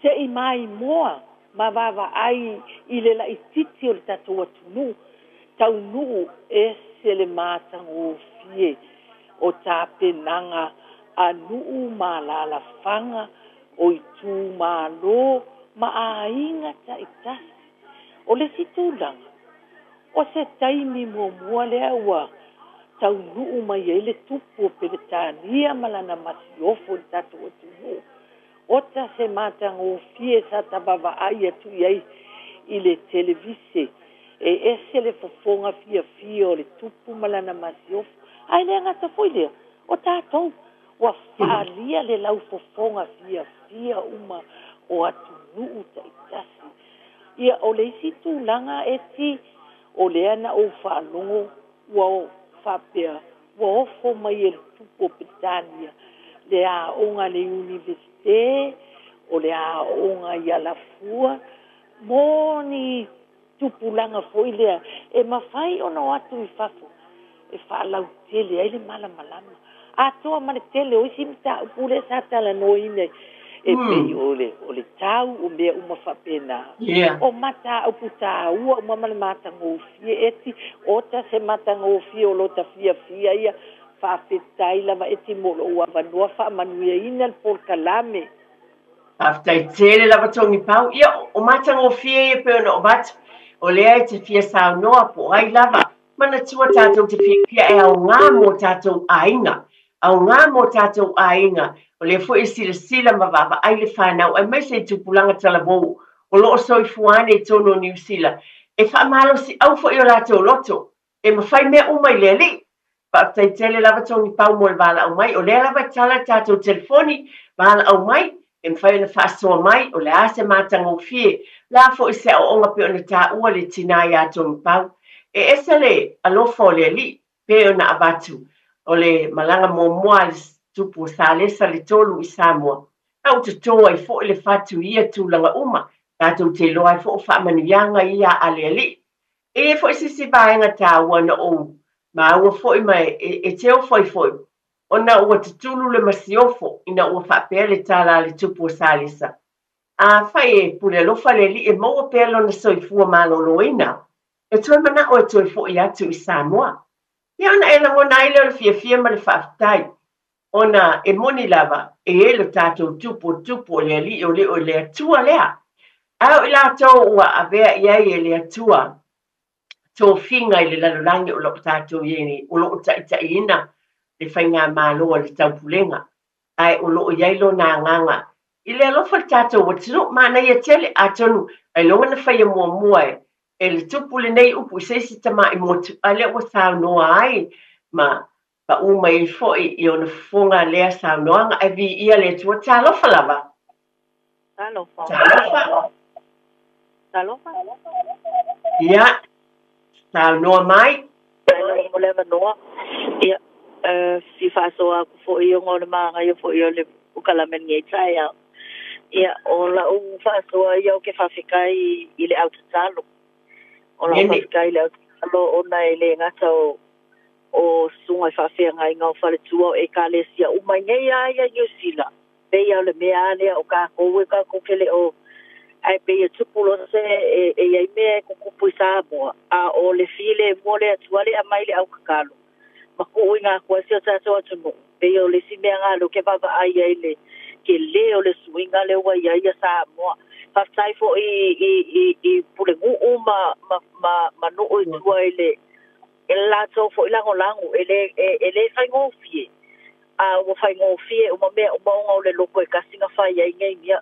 se'i maimoa ma vaavaai i le laitiiti o le tatou atunuu, taunuu ese le matagofie o tapenaga a nuu ma alaalafaga o itumalo ma aiga taitasi. O le isi tulaga, o se taimi muamua lea ua taunuu mai ai le tupu o Peretania ma lana masiofo i le tatou atunuu. Ota se matagofie sa ta vaavaai atu i ai i le televise, e ese le fofoga fiafia o le tupu ma lana masiofo. Ae le gata foi lea, o tatou ua faaalia le laufofoga fiafia uma o atunuu taitasi. Ia, o le isi tulaga e ti, o lea na ou faalogo ua faapea, ua ofo mai e le tupu o Peretania le aoga a le Iunivesite, o le aoga i Alafua, mo ni tupulaga foi lea e mafai ona o atu i fafo e faalautele ai le malamalama. Atoa ma le tele o isi mataupu lea sa talanoaina e pei o le, o le tau o mea uma faapena. O mataupu taua uma ma le matagofie e ti, ota se matagofie o lota fiafia ia. Faafetai lava e ti mo lou avanoa faamanuiaina le polokalame. Faafetai tele lava Togipau. Ia, o matagofie ia pei ona ou avatu, o lea e te fia saunoa po o ai lava. Manatua tatou te fiafia e aoga mo tatou aiga. Aoga mo tatou aiga. O lea foi e silasila ma vaavaai le fanau aemaise i tupulaga talavou o lo o soifua ane i totonu o Niu Sila e faamalosiau foi o latou loto e mafai mea uma i le Alii. Faafetai tele lava Togipau mo le valaau mai. O lea lava e tala le tatou telefoni, valaau mai, e mafai ona faasoa mai, o le a se matagofie, o le a foi se aoaoga pei ona taua le tinā ia Togipau. E ese le alofa o le Alii pei ona avatu o le malaga muamua a le tupu o Salesa le tolu i Samoa. A ua toto ai foi le fatu i ia tulaga uma, tatou te iloa ai foi o faamanuiaga ia a le Alii. E i ai foi se isi vaega taua na ou maua foi ma e te ofo ai foi, ona ua tutulu le masiofo ina ua faapea le tala a le tupu o Salesa, Afai e pule alofa le Alii e maua pea lona soifua maloloina, e toe manao e toe foi atu i Samoa. Ia ona e lagona ai lea o le fiafia ma le faafetai, ona e moni lava e i ai lo tatou tupu o tupu o le Alii o le o le Atua lea. Ae o i latou ua avea i ai e le Atua tofiga i le lalolagi o lo o tatou i ai nei, o lo o taitaiina le faigamalo a le taupulega, ae o lo o i ai lona agaga i le alofa i le tatou atunuu. Manaia tele, atonu ailoga na faia muamua e le tupu lenei upu i se isi tamai motu, a o lea ua saunoa ai ma paʻu mai ai foi i ona fofoga lea saunoaga. Ae viia le Atua. Talofa lava. Talofa. Talofa. Talofa. Ia, saunoa mai. Faafetai mo le avanoa. Ia, fia faasoa atu foi ona o le manaia foi o le polokalame i lenei taeao. Ia, o lau faasoa ia ou te faafetai i le au tatalo. O lau faafetai i le au tatalo ona e le gata o o susuga i faafeagaiga o faletua o Ekalesia uma i nei lava ia i Niu Sila, pei lava o le mea lava lea o tatou e tatou te le o ae pei e tupu loa se e i ai mea e tutupu i Samoa, a o le filemu o le Atua lea e aumai i le au tatalo ma tuuina atu ai si o tatou atunuu, pei o le isi mea lena lea ou te vaavaai ai i le tele o le suiga lea ua i ai ia Samoa. Faafetai foi i Pulenuu ma nuu i tua i le latou foi lagolago, e le faigofie. A ua faigofie uma mea uma ona o le loko e tasi na fai ai nei mea.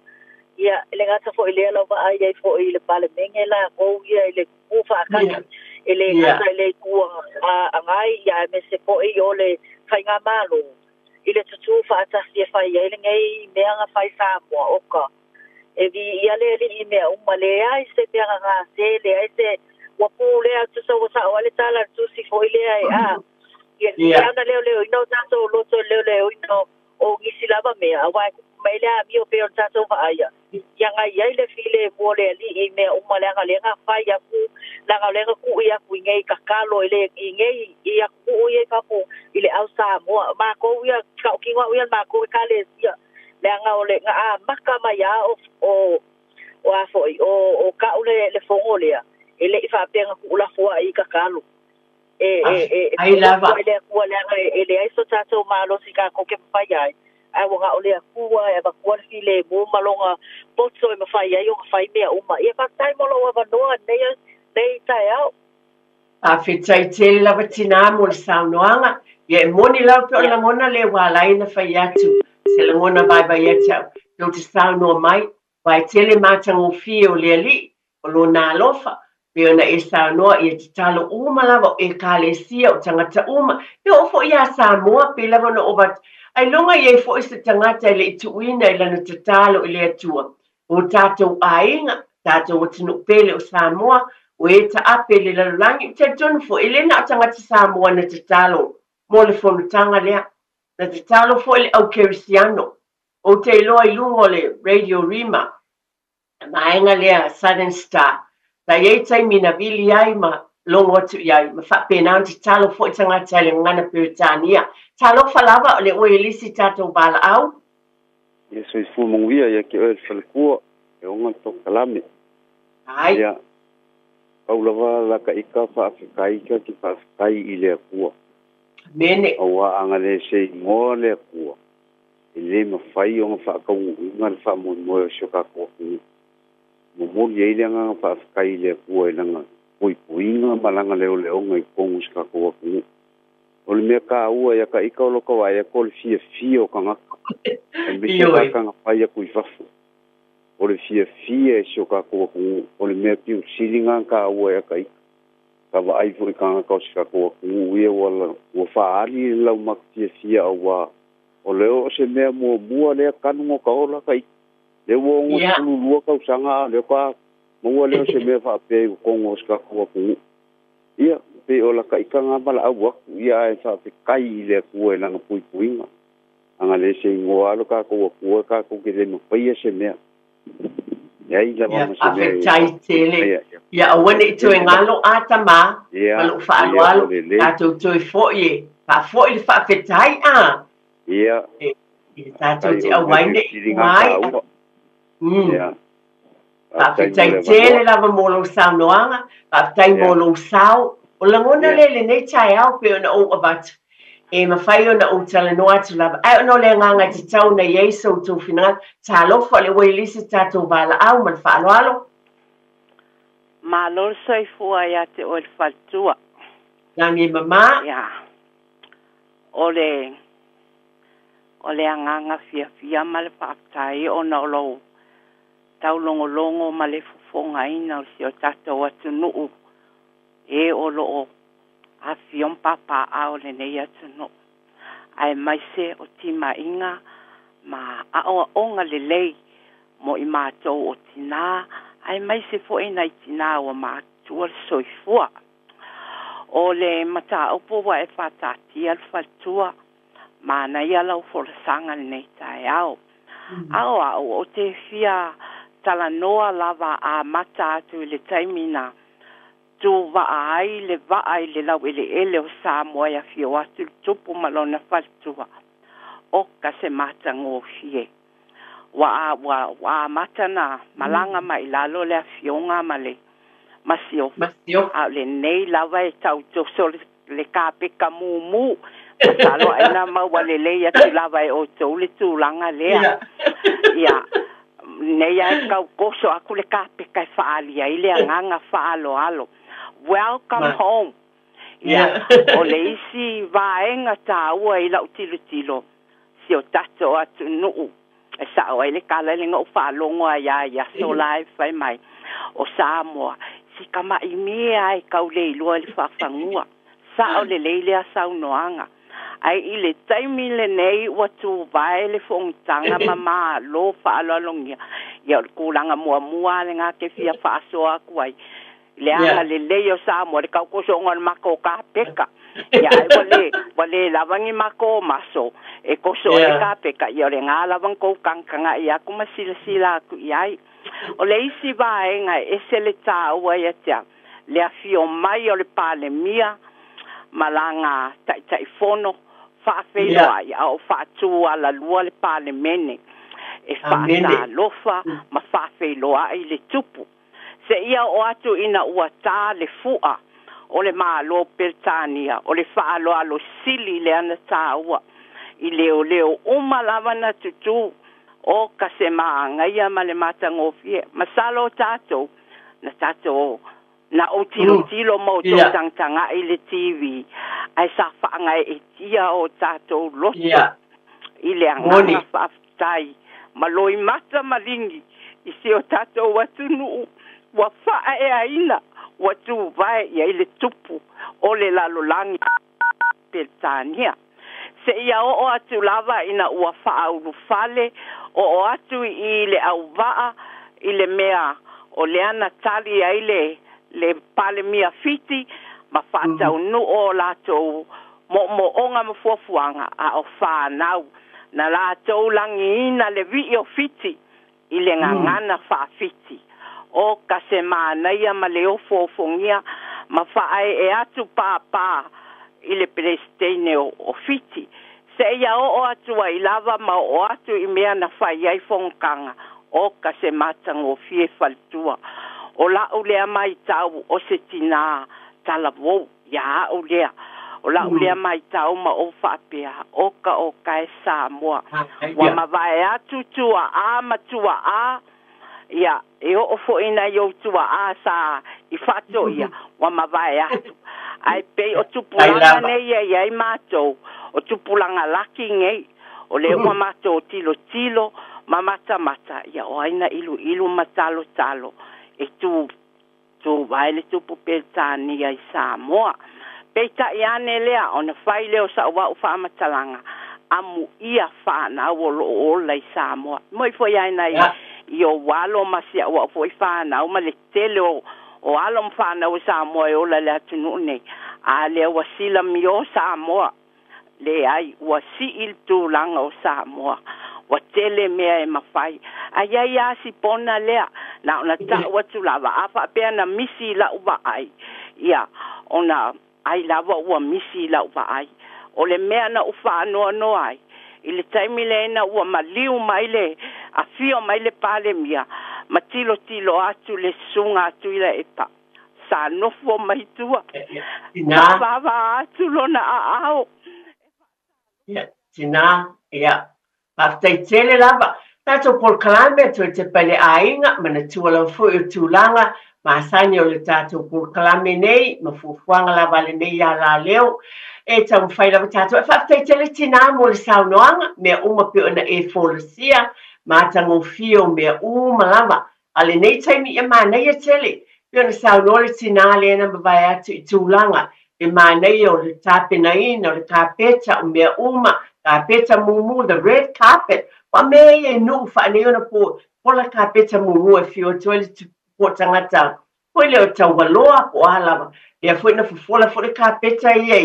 Ia, e le gata foi i lea lau vaai ai foi i le Palemene latou ia i le tutu faatasi, e le gata i le Itu Agai ia aemaise foi o le Faigamalo i le tutu faatasi e fai ai lenei mea na fai Samoa. Oka, e viia le Alii i mea uma, leai se mea na gase, leai se ua pulea, tusa ua sao ai le tala a le Tusi foi lea e a. Ia, ia ona leoleoina o tatou loto i le leoleoina o nisi lava mea, aua e tupu mai le amio pei o le tatou vaaia. Ia na i ai le filemu o le Alii i mea uma, leaga lea na fai atu, leaga o lea na tu'i atu i nei tatalo i le i nei i atunuu ia i fafo i le au Samoa. O matou ia, tautino au ia le matou Ekalesia, leaga o le na amata mai lava o o o a foi o o ka'u le le fono lea, e le i faapea na tuulafoai i tatalo. E e e e Ai pule atu lava. ai le Atua leaga e leai so tatou malosi tatou te mafai ai, ae ua na o le Atua e avatua le filemu ma lona poto e mafai ai ona fai mea uma. Ia faafetai mo lou avanoa i lenei lenei taeao. Faafetai tele lava tinā mo le saunoaga. Ia e moni lava pe o le lagona lea ua ala ai ona fai atu se lagona vaivai ia te au. Tou te saunoa mai, aua e tele matagofie o le Alii, o Lona alofa, pei ona e saunoa ia tatalo uma lava o Ekalesia, o tagata uma, e oo foi ia Samoa, pei lava ona ou avatu, ailoga i ai foi se tagata e le i tuuina i lana tatalo i le Atua. O tatou aiga, tatou atunuu pele o Samoa, o e taape i le lalolagi, ou te talitonu foi, e le na o tagata Samoa na tatalo mo le fonotaga lea. Na tatalo foi le au kerisiano. Ou te iloa i luga o le Radio Rima, vaega lea Southern Star, sa i ai taimi na vili ai ma logo atu i ai, ma faapena ona tatalo foi tagata i le gagana Peretania. Talofa lava, o lea ua i le isi tatou valaau. Ia soifua manuia ia te oe le faletua e ona le polokalame. Ai. Ia, pau lava la ka ika faafetai ka te faafetai i le Atua. Amene. Auā a na le seigoa le Atua, e lē mafai ona faataunuuina le faamoemoe o si o tatou atunuu. Momoli ai le agaga faafetai i le Atua i lana puipuiga ma lana leoleoga i totonu o si tatou atunuu. O le mea taua ia ka ika o lo ka vaai atu o le fiafia o tagata, aemaise Ioe. tagata na fai atu i fafo. O le fiafia e si o tatou atunuu, o le mea piusili lena taua ia ka ika. Ka vaai foi i tagata o si tatou atunuu ia ua ua faaali le laumatafiafia auā o le o se mea muamua lea tanu no ka ola ka ika. Lea ua 62 tausaga a o lea faatoa maua lea o se mea faapea i totonu o si tatou atunuu. Ia, pei o lata ika lena valaau atu, ia ae faafetai i le Atua i lana puipuiga. A na le seigoa lava lo tatou Atua tatou te le mafaia se mea. Leai lava Ia, ma se mea e faafetai tele. mafaia. Ia, Ia aua ne i toe tele lava. galo a tamā, Ia, ma lou ia, o faaaloalo, lelei. tatou toe foi e faafoi le faafetai a. Ia, E, e tatou faafetai te o le mea auai ne i piusili tua lena ai. taua. Ia, faafetai mo Faafetai le tele avanoa. lava mo lou saunoaga, faafetai mo Ia, lou sao. O lagona ia. lea i lenei taeao pei ona ou avatu, e mafai ona ou talanoa atu lava, ae ona o le agaga e tatau ona i ai so outou finagalo. Talofa, o lea ua i le isi tatou valaau ma le faaaloalo. Malo le soifua ia te oe le faletua. Lagi e mama. Ia, o le o le agaga fiafia ma le faafetai ona o lou taulogologo ma le fofogaina o si o tatou atunuu e o loo afifio ma papaaao i lenei atunuu, aemaise o timaiga ma aoaoga lelei mo i matou o tinā, aemaise foi nai tinā ua matutua le soifua. O le mataupu ua e faataatia le faletua, manaia lau folasaga i lenei taeao. A o au ou te fia talanoa lava amata atu i le taimi na tuvaa ai le vaa i le laueleele o Samoa e afio atu le Tupu ma lona faletua. Oka se matagofie. Ua ua ua amata na malaga mai lalo le afioga ma le masiofo. Masiofo. A o lenei lava e tau toso le kapeka mumu. Masalo ai na maua lelei atu lava e outou le tulaga lea. Ia, nei ai kau koso aku le kapeka e faaali ai le agaga faaaloalo. Welcome home. Ia, o le isi vaega taua i lau tilotilo, si o tatou atunuu e sa'o ai le kala le nga'u faalogo ai ai aso la e fai mai o Samoa si kama'i mea ai kaulei lua i le faafagua sa'o lelei lea saunoaga ai i le taimi lenei ua tuvae le fo'ogotaga ma mālō fa'aloalogia ia o le kulaga muamua le ke fia fa'asoa aku ai le aga lelei o Samoa le kaukoso'oga o le mako kapeka ia ai ua lē lava ni mako maso e koso e kapeka ia o le gā lava kou kagakaga'i aku ma silasila aku i ai o le isi vaega e ese le tāua ia te au le afio mai o le Palemia ma laga ta'ita'ifono fa'afeiloa'i a o fa'atū alalua le Palemene e fa'atalofa ma fa'afeiloa'i le tupu se'ia o atu ina ua tā le fu'a o le mālō Peretania o le fa'aloalo sili le ana tāua i leoleo uma lava na tutū o ka se maagaia ma le matagofie masalo tatou na tatou na ou tilotilo ma outou tagataga'i le TV ae sa fa'agae'etia o tatou loto i le agaga fa'afetai ma loimata ma ligi i si o tatou atunu'u ua fa'aeaina ua tuvae ia i le tupu o le lalolagi Peretania se'ia o'o atu lava ina ua fa'aulufale o'o atu i le auva'a i le mea o lea na tali ai le Palemia Fiti ma fa'ataunu'u o latou mo'omo'oga ma fuafuaga a o fanau na latou lagiina le vi'i o Fiti i le gagana fa'afiti o ka se manaia ma le ofoofogia ma fa'ae'e atu pāpā i le Peresitene o Fiti se'ia o'o atu ai lava ma o'o atu i mea na fai ai fogotaga o ka se matagofie faletua o la'u lea maitau o se tinā talavou ia a'u lea o la'u lea maitau ma ou fa'apea o ka o kae Samoa ua mavae atu tua'a ma tua'a ia e o'o fo'ina i ou tua'a sa i fa'ato'ia ua mavae atu ae pei o tupulaga nei ia iai matou o tupulaga laki nei o le ua matou tilotilo ma matamata ia o aina iluilu ma talotalo e tu tuvae le tupu Peretania i Samoa peita'i ane lea ona fai lea o sa'u a'u fa'amatalaga amu'ia fa'anau o lo'o ola i Samoa moi foi aina i ou alo ma si a'u a'u fo'i fa'anau ma le tele o alo ma fa'anau o Samoa e ola le atunu'u nei a lea ua silamio Samoa leai ua si'i le tulaga o Samoa ua tele mea e mafai ai ai a sipona lea na ona ta'u atu lava a fa'apea na misi i la'u va'ai ia ona ai lava ua misi i la'u va'ai o le mea na ou fa'anoanoa ai i le taimi lena ua maliu mai le afio mai le Palemia ma tilotilo atu le susuga atu i la epa sa nofo mai tua vava atu lona a'ao. Ia tinā ia fa'afetai tele lava tatou polokalame toe te pale aiga manatua lava fo'i o tulaga masani o le tatou polokalame nei ma fuafuaga lava lenei alaleo e taumafai lava tatou e fa'afetai tele tinā mo le saunoaga mea uma pe ona e folasia matagofie o mea uma lava a lenei taimi ia manaia tele pe ona saunoa le tinā lea na mavae atu i tulaga e manaia o le tapenaina o le kapeta o mea uma kapeta mumu, the red carpet wa mea ia e nu'u fa'anei ona po pola kapeta mumu e fio atu ai le po tagata foi lea o taualoa po o a lava lea foi na fofola foi le kapeta ia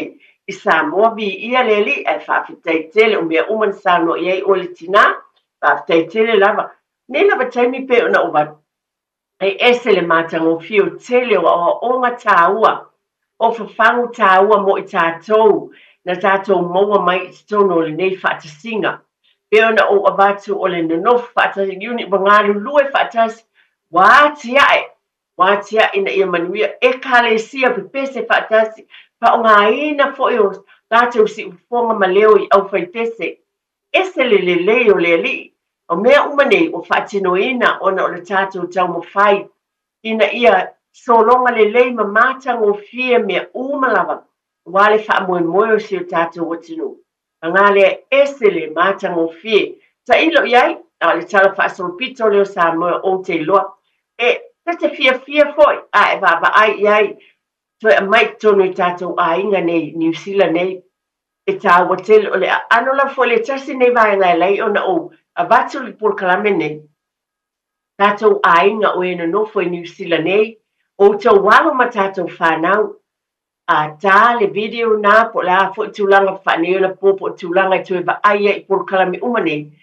i Samoa vi'ia le ali'i ae fa'afetai tele o mea uma na saunoa i ai oe le tinā fa'afetai tele lava nei lava taimi pe ona ou e ese le matagofie o tele o a'oa'oga tāua o fafagu tāua mo i tatou na tatou maua mai i totonu o lenei fa'atasiga pe ona ou avatu o le nonofo fa'atasi ua galulue fa'atasi ua atia'e ua atia'e ina ia manuia ekalesia pepese fa'atasi fa'aogāina fo'i o latou si'ufofoga ma leo i aufaipese ese le lelei o le ali'i o mea uma nei ua fa'atinoina ona o le tatou taumafai ina ia sologa lelei ma matagofie mea uma lava ua le fa'amoemoe o si o tatou atunuu. Paga lea e ese le matagofie. Tailo i ai, a o le tala faasolopito lea o Samoa ou te iloa. E ta te fiafia foi a e vaavaai i ai, toe aumai i totonu i tatou aiga nei, Niu Sila nei. E taua tele, o le aano lava foi le tasi lenei vaega e ala ai ona ou avatu le polokalame nei. Tatou aiga o e nonofo i Niu Sila nei, outou alo ma tatou fanau, A tā le video na po o le a foi tulaga faaneionapo po o tulaga e toe vaai ai i polokalame uma nei,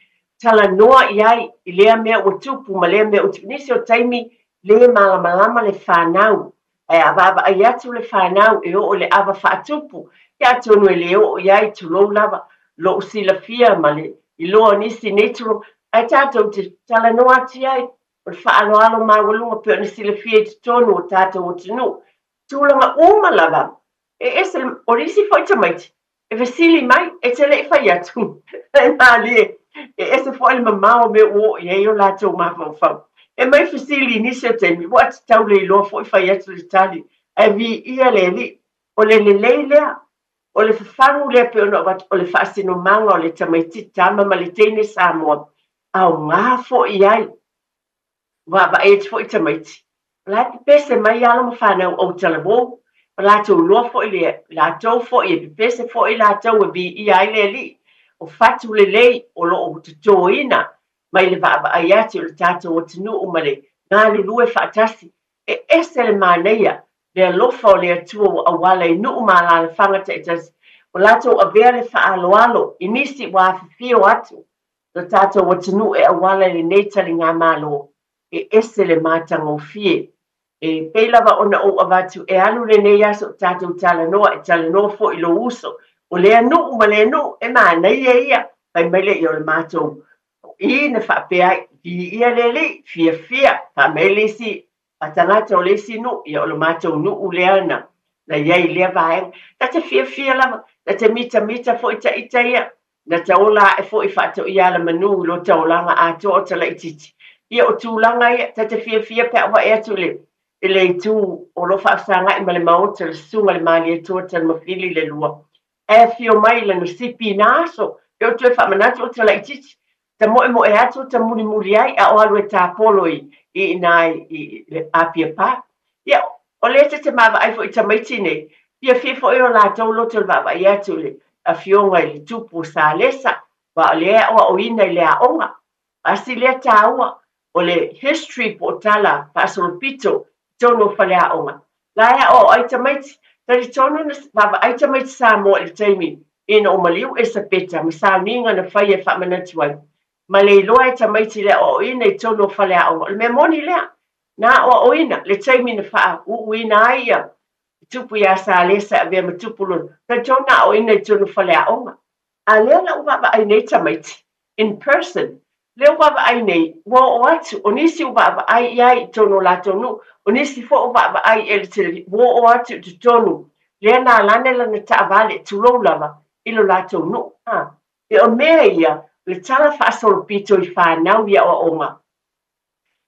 talanoa i ai i lea mea ua tupu ma lea mea ua tupu. Nisi o taimi lē malamalama le fanau, ae a vaavaai atu le fanau e oo i le ava faatupu, ia atonu e le oo i ai, tulou lava, lou silafia ma le iloa o nisi nei tulou, ae tatou te talanoa atu i ai. O le faaaloalo maualuga pei ona silafia i totonu o tatou atunuu, tulaga uma lava, e ese, o le isi foi tamaiti, e fesili mai, e te le i fai atu, e malie, e ese foi le mamao o mea ua oo i ai o latou mafaufau. E mai fesili i nisi o taimi, ua tatau le iloa foi fai atu le tali, ae viia le Alii. O le lelei lea, o le fafagu lea pei ona avatu, o le faasinomaga o le tamaitiiti tama ma le teine Samoa, aoga foi i ai. Vaavaai atu foi tamaiti, o la e pepese mai alo ma fanau autalavou, ma latou iloa foi le latou foi e pepese foi latou e viia ai le Alii. O fatu lelei o lo o totoina mai le vaavaai atu i le tatou atunuu ma le galulue faatasi. E ese le manaia le alofa o le Atua ua auala i nuu ma alaalafaga taitasi, ua latou avea le faaaloalo i nisi ua afifio atu lo tatou atunuu e auala i lenei taligamalo, e ese le matagofie. E pei lava ona ou avatu e alu lenei aso o tatou talanoa, e talanoa foi i lou uso, o lea nuu ma lea nuu, e manaia ia, fai mai lea ia o le matou i na faapea ai, viia le Alii, fiafia, fai mai le isi a tagata o le isi nuu, ia o le matou nuu lea na na i ai i lea vaega. Ta te fiafia lava, ta te mitamita foi ita ia, na taola ae foi faatoia alamanu i lo taolaga atoa o talaititi. Ia o tulaga ia, ta te fiafia pe a vaai atu le i le itu o lo faafesagai ma le maota le susuga le Malietoa Tanumafili le lua. Ae afio mai lana sipi i na aso, e o toe faamanatu o talaititi, ta moemoe atu ta mulimuli ai a o alu e tapolo i ina i le Apia Pa. Ia, o lea ta te vaavaai foi i tamaiti nei, fiafia foi o latou loto i le vaavaai atu i le afioga i le tupu o Salesa, aua o lea e aoaoina i le aoga. Asi lea taua o le history po o tala faasolopito i totonu o faleaoga. La e aoao ai tamaiti. Talitonu na vaavaai tamaiti Samoa i le taimi ina o maliu Esapeta ma sauniga na faia e faamanatu ai. Ma le iloa e tamaiti i le aoaoina i totonu o faleaoga. O le mea moni lea, na aoaoina le taimi na faauuina ai ia tupu ia Salesa e avea ma tupu lona. Talitonu na aoaoina i totonu o faleaoga. A lea la ua vaavaai nei tamaiti in person, lea ua vaavaai nei, ua oo atu, o nisi ua vaavaai i ai i totonu o latou nuu, o nisi foi ua vaavaai i le television, ua oo atu i totonu, lea na alane lana taavale, tulou lava, i lo latou nuu. E o mea ia, le tala faasolopito i fanau i aoaoga,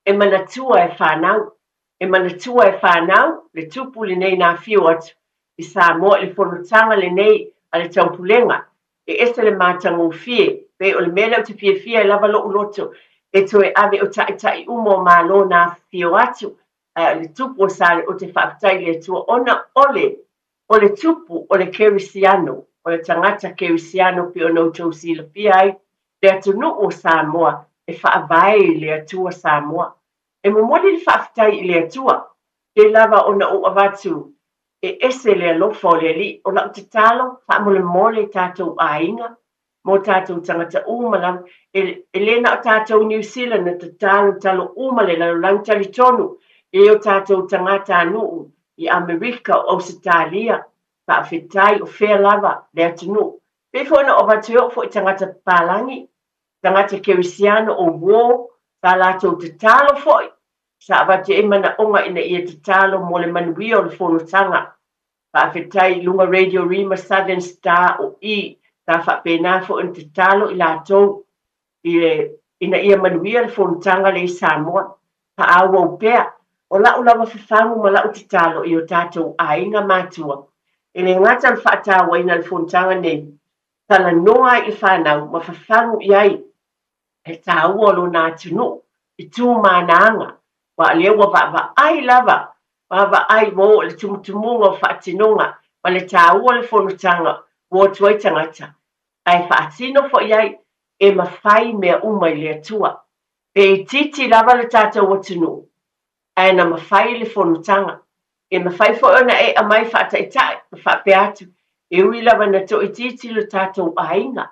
e manatua e fanau, e manatua e fanau le tupu lenei na afio atu i Samoa i le fonotaga lenei a le Taupulega, e ese le matagofie, pei o le mea lea ou te fiafia ai lava lou loto, e toe ave o taitai uma o Malo na afifio atu, ae o le tupu o Sale, ou te faafetai i le Atua ona o le o le tupu o le kerisiano, o le tagata kerisiano pei ona outou silafia ai le atunuu o Samoa e faavae i le Atua Samoa. E momoli le faafetai i le Atua, pei lava ona ou avatu e ese le alofa o le Alii. O lau tatalo, faamolemole tatou aiga mo tatou tagata uma lava, e le na o tatou Niu Sila na tatalo talo uma le lalolagi talitonu e o tatou tagatanuu i Amerika o Ausetalia, faafetai o fea lava le atunuu. Pei foi ona ou avatu e oo foi i tagata papalagi, tagata kerisiano o uō, sa latou tatalo foi, sa avatu ai manaoga ina ia tatalo mo le manuia o le fonotaga. Faafetai i luga Radio Rima Southern Star o i, sa faapena foi ona tatalo i latou i le ina ia manuia le fonotaga lea i Samoa. Faaauau pea, o lau lava fafagu ma lau tatalo i o tatou aiga matua. E le gata o le faatauaina o le fonotaga nei, Talanoa ai i le fanau ma fafagu i ai le taua o lona atunuu i tu ma ana aga, aua o lea ua vaavaai lava, vaavaai ua oo i le tumutumuga o faatinoga ma le taua o le fonotaga ua o atu ai tagata, ae faatino foi ai e mafai mea uma i le Atua. Pe itiiti lava le tatou atunuu, ae na mafai le fonotaga. E mafai foi ona e aumai faataitai ma faapea atu, e ui lava ina toaitiiti lo tatou aiga,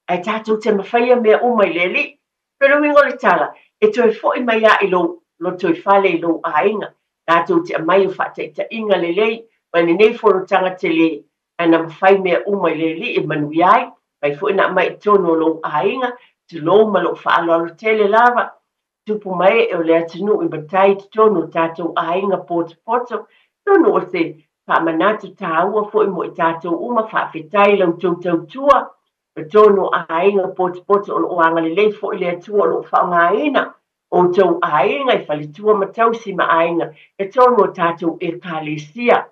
ae tatou te mafaia mea uma i le Alii. O le uiga o le tala, e toe foi mai lava i lou lotoifale i lou aiga, tatou te aumai o faataitaiga lelei mai lenei fonotaga tele, ae na mafai mea uma i le Alii e manuia ai, mafai foi ona aumai i totonu o lou aiga, tulou ma lou faaaloalo tele lava, tupu ma ee o le atunuu i matai i totonu o tatou aiga potopoto, totonu o se faamanatu taua foi mo i tatou uma, faafetai i la outou tautua, totonu o aiga potopoto o lo o agalelei foi le Atua o lo o faaaogaina outou aiga i faletua ma tausi ma aiga i totonu o tatou Ekalesia.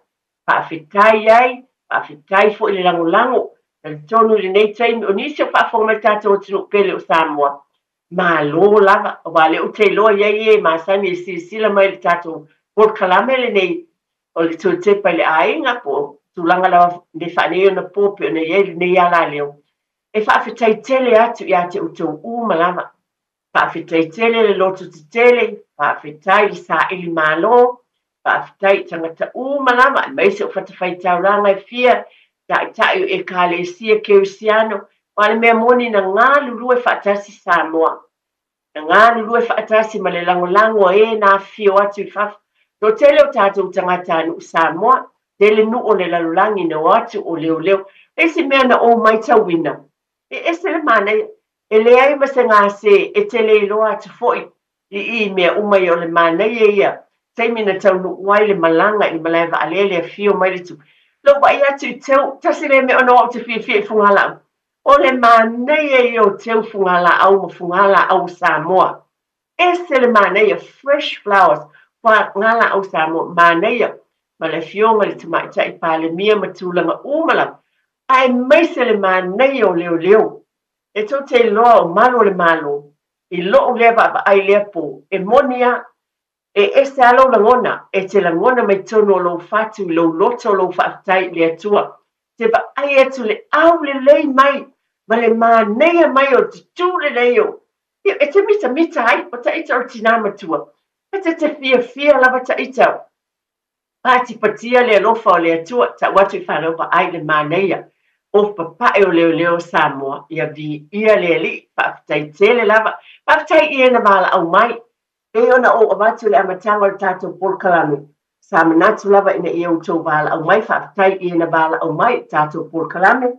Faafetai ai, faafetai foi le lagolago. Talitonu i lenei taimi o nisi o faafofoga mai le tatou atunuu pele o Samoa, malo lava, aua o lea ou te iloa e i ai e masani e silasila mai i le tatou polokalame lenei o le toe tepa i le aiga po o tulaga lava le faaneionapo pei ona i ai lenei alaleo. E faafetai tele atu ia te outou uma lava. Faafetai tele le loto tetele, faafetai le saili malo, faafetai i tagata uma lava, aemaise o fatafaitaulaga e fia, taitai o Ekalesia Kerisiano, aua o le mea moni na galulue faatasi Samoa. Na galulue faatasi ma le lagolago a e na afifio atu i fafo. Toatele o tatou tagatanuu Samoa, tele nuu o le lalolagi na o atu o leoleo. Le isi mea na ou matauina, e ese le manaia, e leai ma se gase e te le iloa atu foi i i mea uma ia o le manaia ia, taimi na taunuu ai le malaga i le malae vaalele afio mai le tu. Lou vaai atu i teu, tasi lea mea ona o au te fiafia i fugalaau. O le manaia ia o teu fugalaau ma fugalaau o Samoa. Ese le manaia, fresh flowers, fugalaau Samoa, manaia. Ma le afioga i le Tamaitai Palemia ma tulaga uma lava. Aemaise le manaia o leoleo. E tou te iloa o malu o le Malo, i lou lea vaavaai lea po, e moni lava, e ese lava lou lagona, e te lagona mai totonu o lou fatu, i lou loto lou faafetai i le Atua. Te vaai atu le aulelei mai ma le manaia mai o le tutū lelei o, e te mitamita ai, o taita o le tina matua. E te te fiafia lava taita. Patipatia le alofa o le Atua, tau atu i fanau vaai le manaia o papae o leoleo o Samoa, ia viia le Alii, faafetai tele lava, faafetai i e na valaau mai. Pei ona ou avatu i le amataga o le tatou polokalame, sa manatu lava ina ia outou valaau mai, faafetai i e na valaau mai i le tatou polokalame,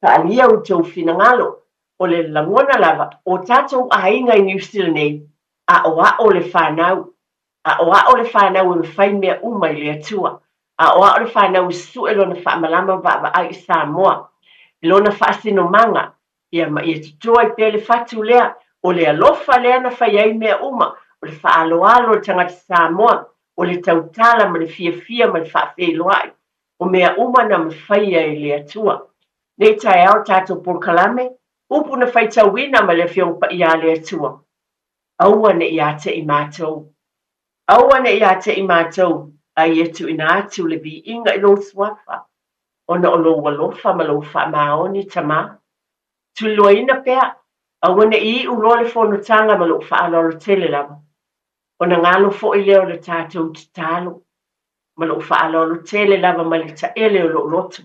faaalia outou finagalo, o le lagona lava o tatou aiga i Niu Sila nei, aoao le fanau, aoao le fanau e mafai mea uma i le Atua, aoao le fanau e sue lona faamalama ma vaavaai i Samoa, i lona faasinomaga, ia ma ia totoa ai pea le fatu lea, o le alofa lea na fai ai mea uma, o le faaaloalo o le tagata Samoa, o le tautala ma le fiafia ma le faafeiloai, o mea uma na mafaia e le Atua. Nei taeao le tatou polokalame, upu na faitauina ma le Afioga Paia a le Atua, aua ne i ia te i matou. Aua ne i ia te i matou, a ia tuuina atu le viiga i lou suafa, ona o lou alofa ma lou faamaoni, Tama. Tuliloaina pea, aua ne i iu loa le fonotaga ma lou faaaloalo tele lava, ona galo foi lea o le tatou tatalo, ma lou faaaloalo tele lava mai le taele o lou loto.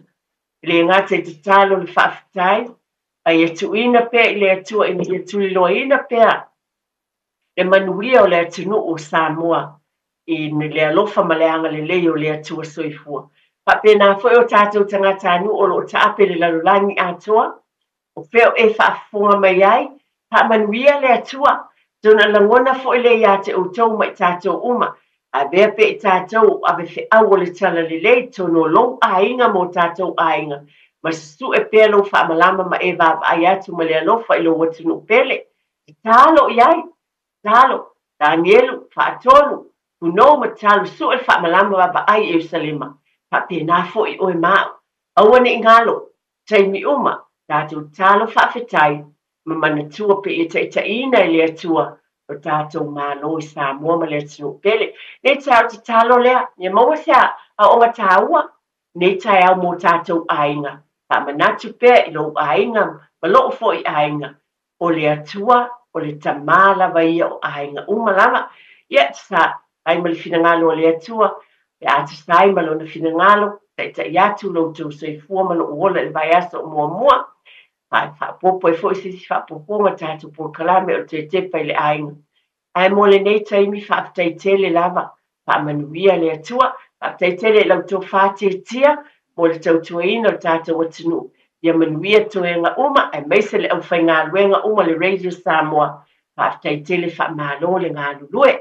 E le gata i tatalo le faafetai, a ia tuuina pea i le Atua ina ia tuliloaina pea le manuia o le atunuu o Samoa i le alofa ma le agalelei o le Atua soifua. Faapena foi o tatou tagatanuu o lo o taape le lalolagi atoa, o fea o e faafofoga mai ai, faamanuia le Atua, tona lagona foi lea ia te outou ma i tatou uma, avea pea i tatou o ave feau o le talalelei totonu o lou aiga ma o tatou aiga, ma susue pea lou faamalama ma e vaavaai atu ma le alofa i lou atunuu pele. Tatalo i ai, tatalo, Danielu, faatolu, punou ma tatalo sue le faamalama vaavaai i Ierusalema. Faapena foi oe ma au. Aua ne i galo, taimi uma, Tatou tatalo faafetai ma manatua pea ia taitaiina e le Atua lo tatou Malo i Samoa ma le atunuu pele. Nei taeao tatalo lea, ia maua se aoga taua nei taeao mo tatou aiga. Faamanatu pea i lou aiga ma lou foi aiga, o le Atua, o le Tama lava ia o aiga uma lava. Ia, tusa ai ma le finagalo o le Atua, pe a tusa ai ma Lona finagalo, taitai atu lo outou soifua ma lou ola i le vaiaso o muamua. Faaopoopo ai foi se isi faaopoopoga tatou polokalame o le toe tepa i le aiga. Ae mo lenei taimi, faafetai tele lava, faamanuia le Atua. Faafetai tele i la outou faatiatia mo le tautuaina o le tatou atunuu. Ia manuia toega uma, aemaise le aufaigaluega uma le Radio Samoa. Faafetai tele, faamalo le galulue.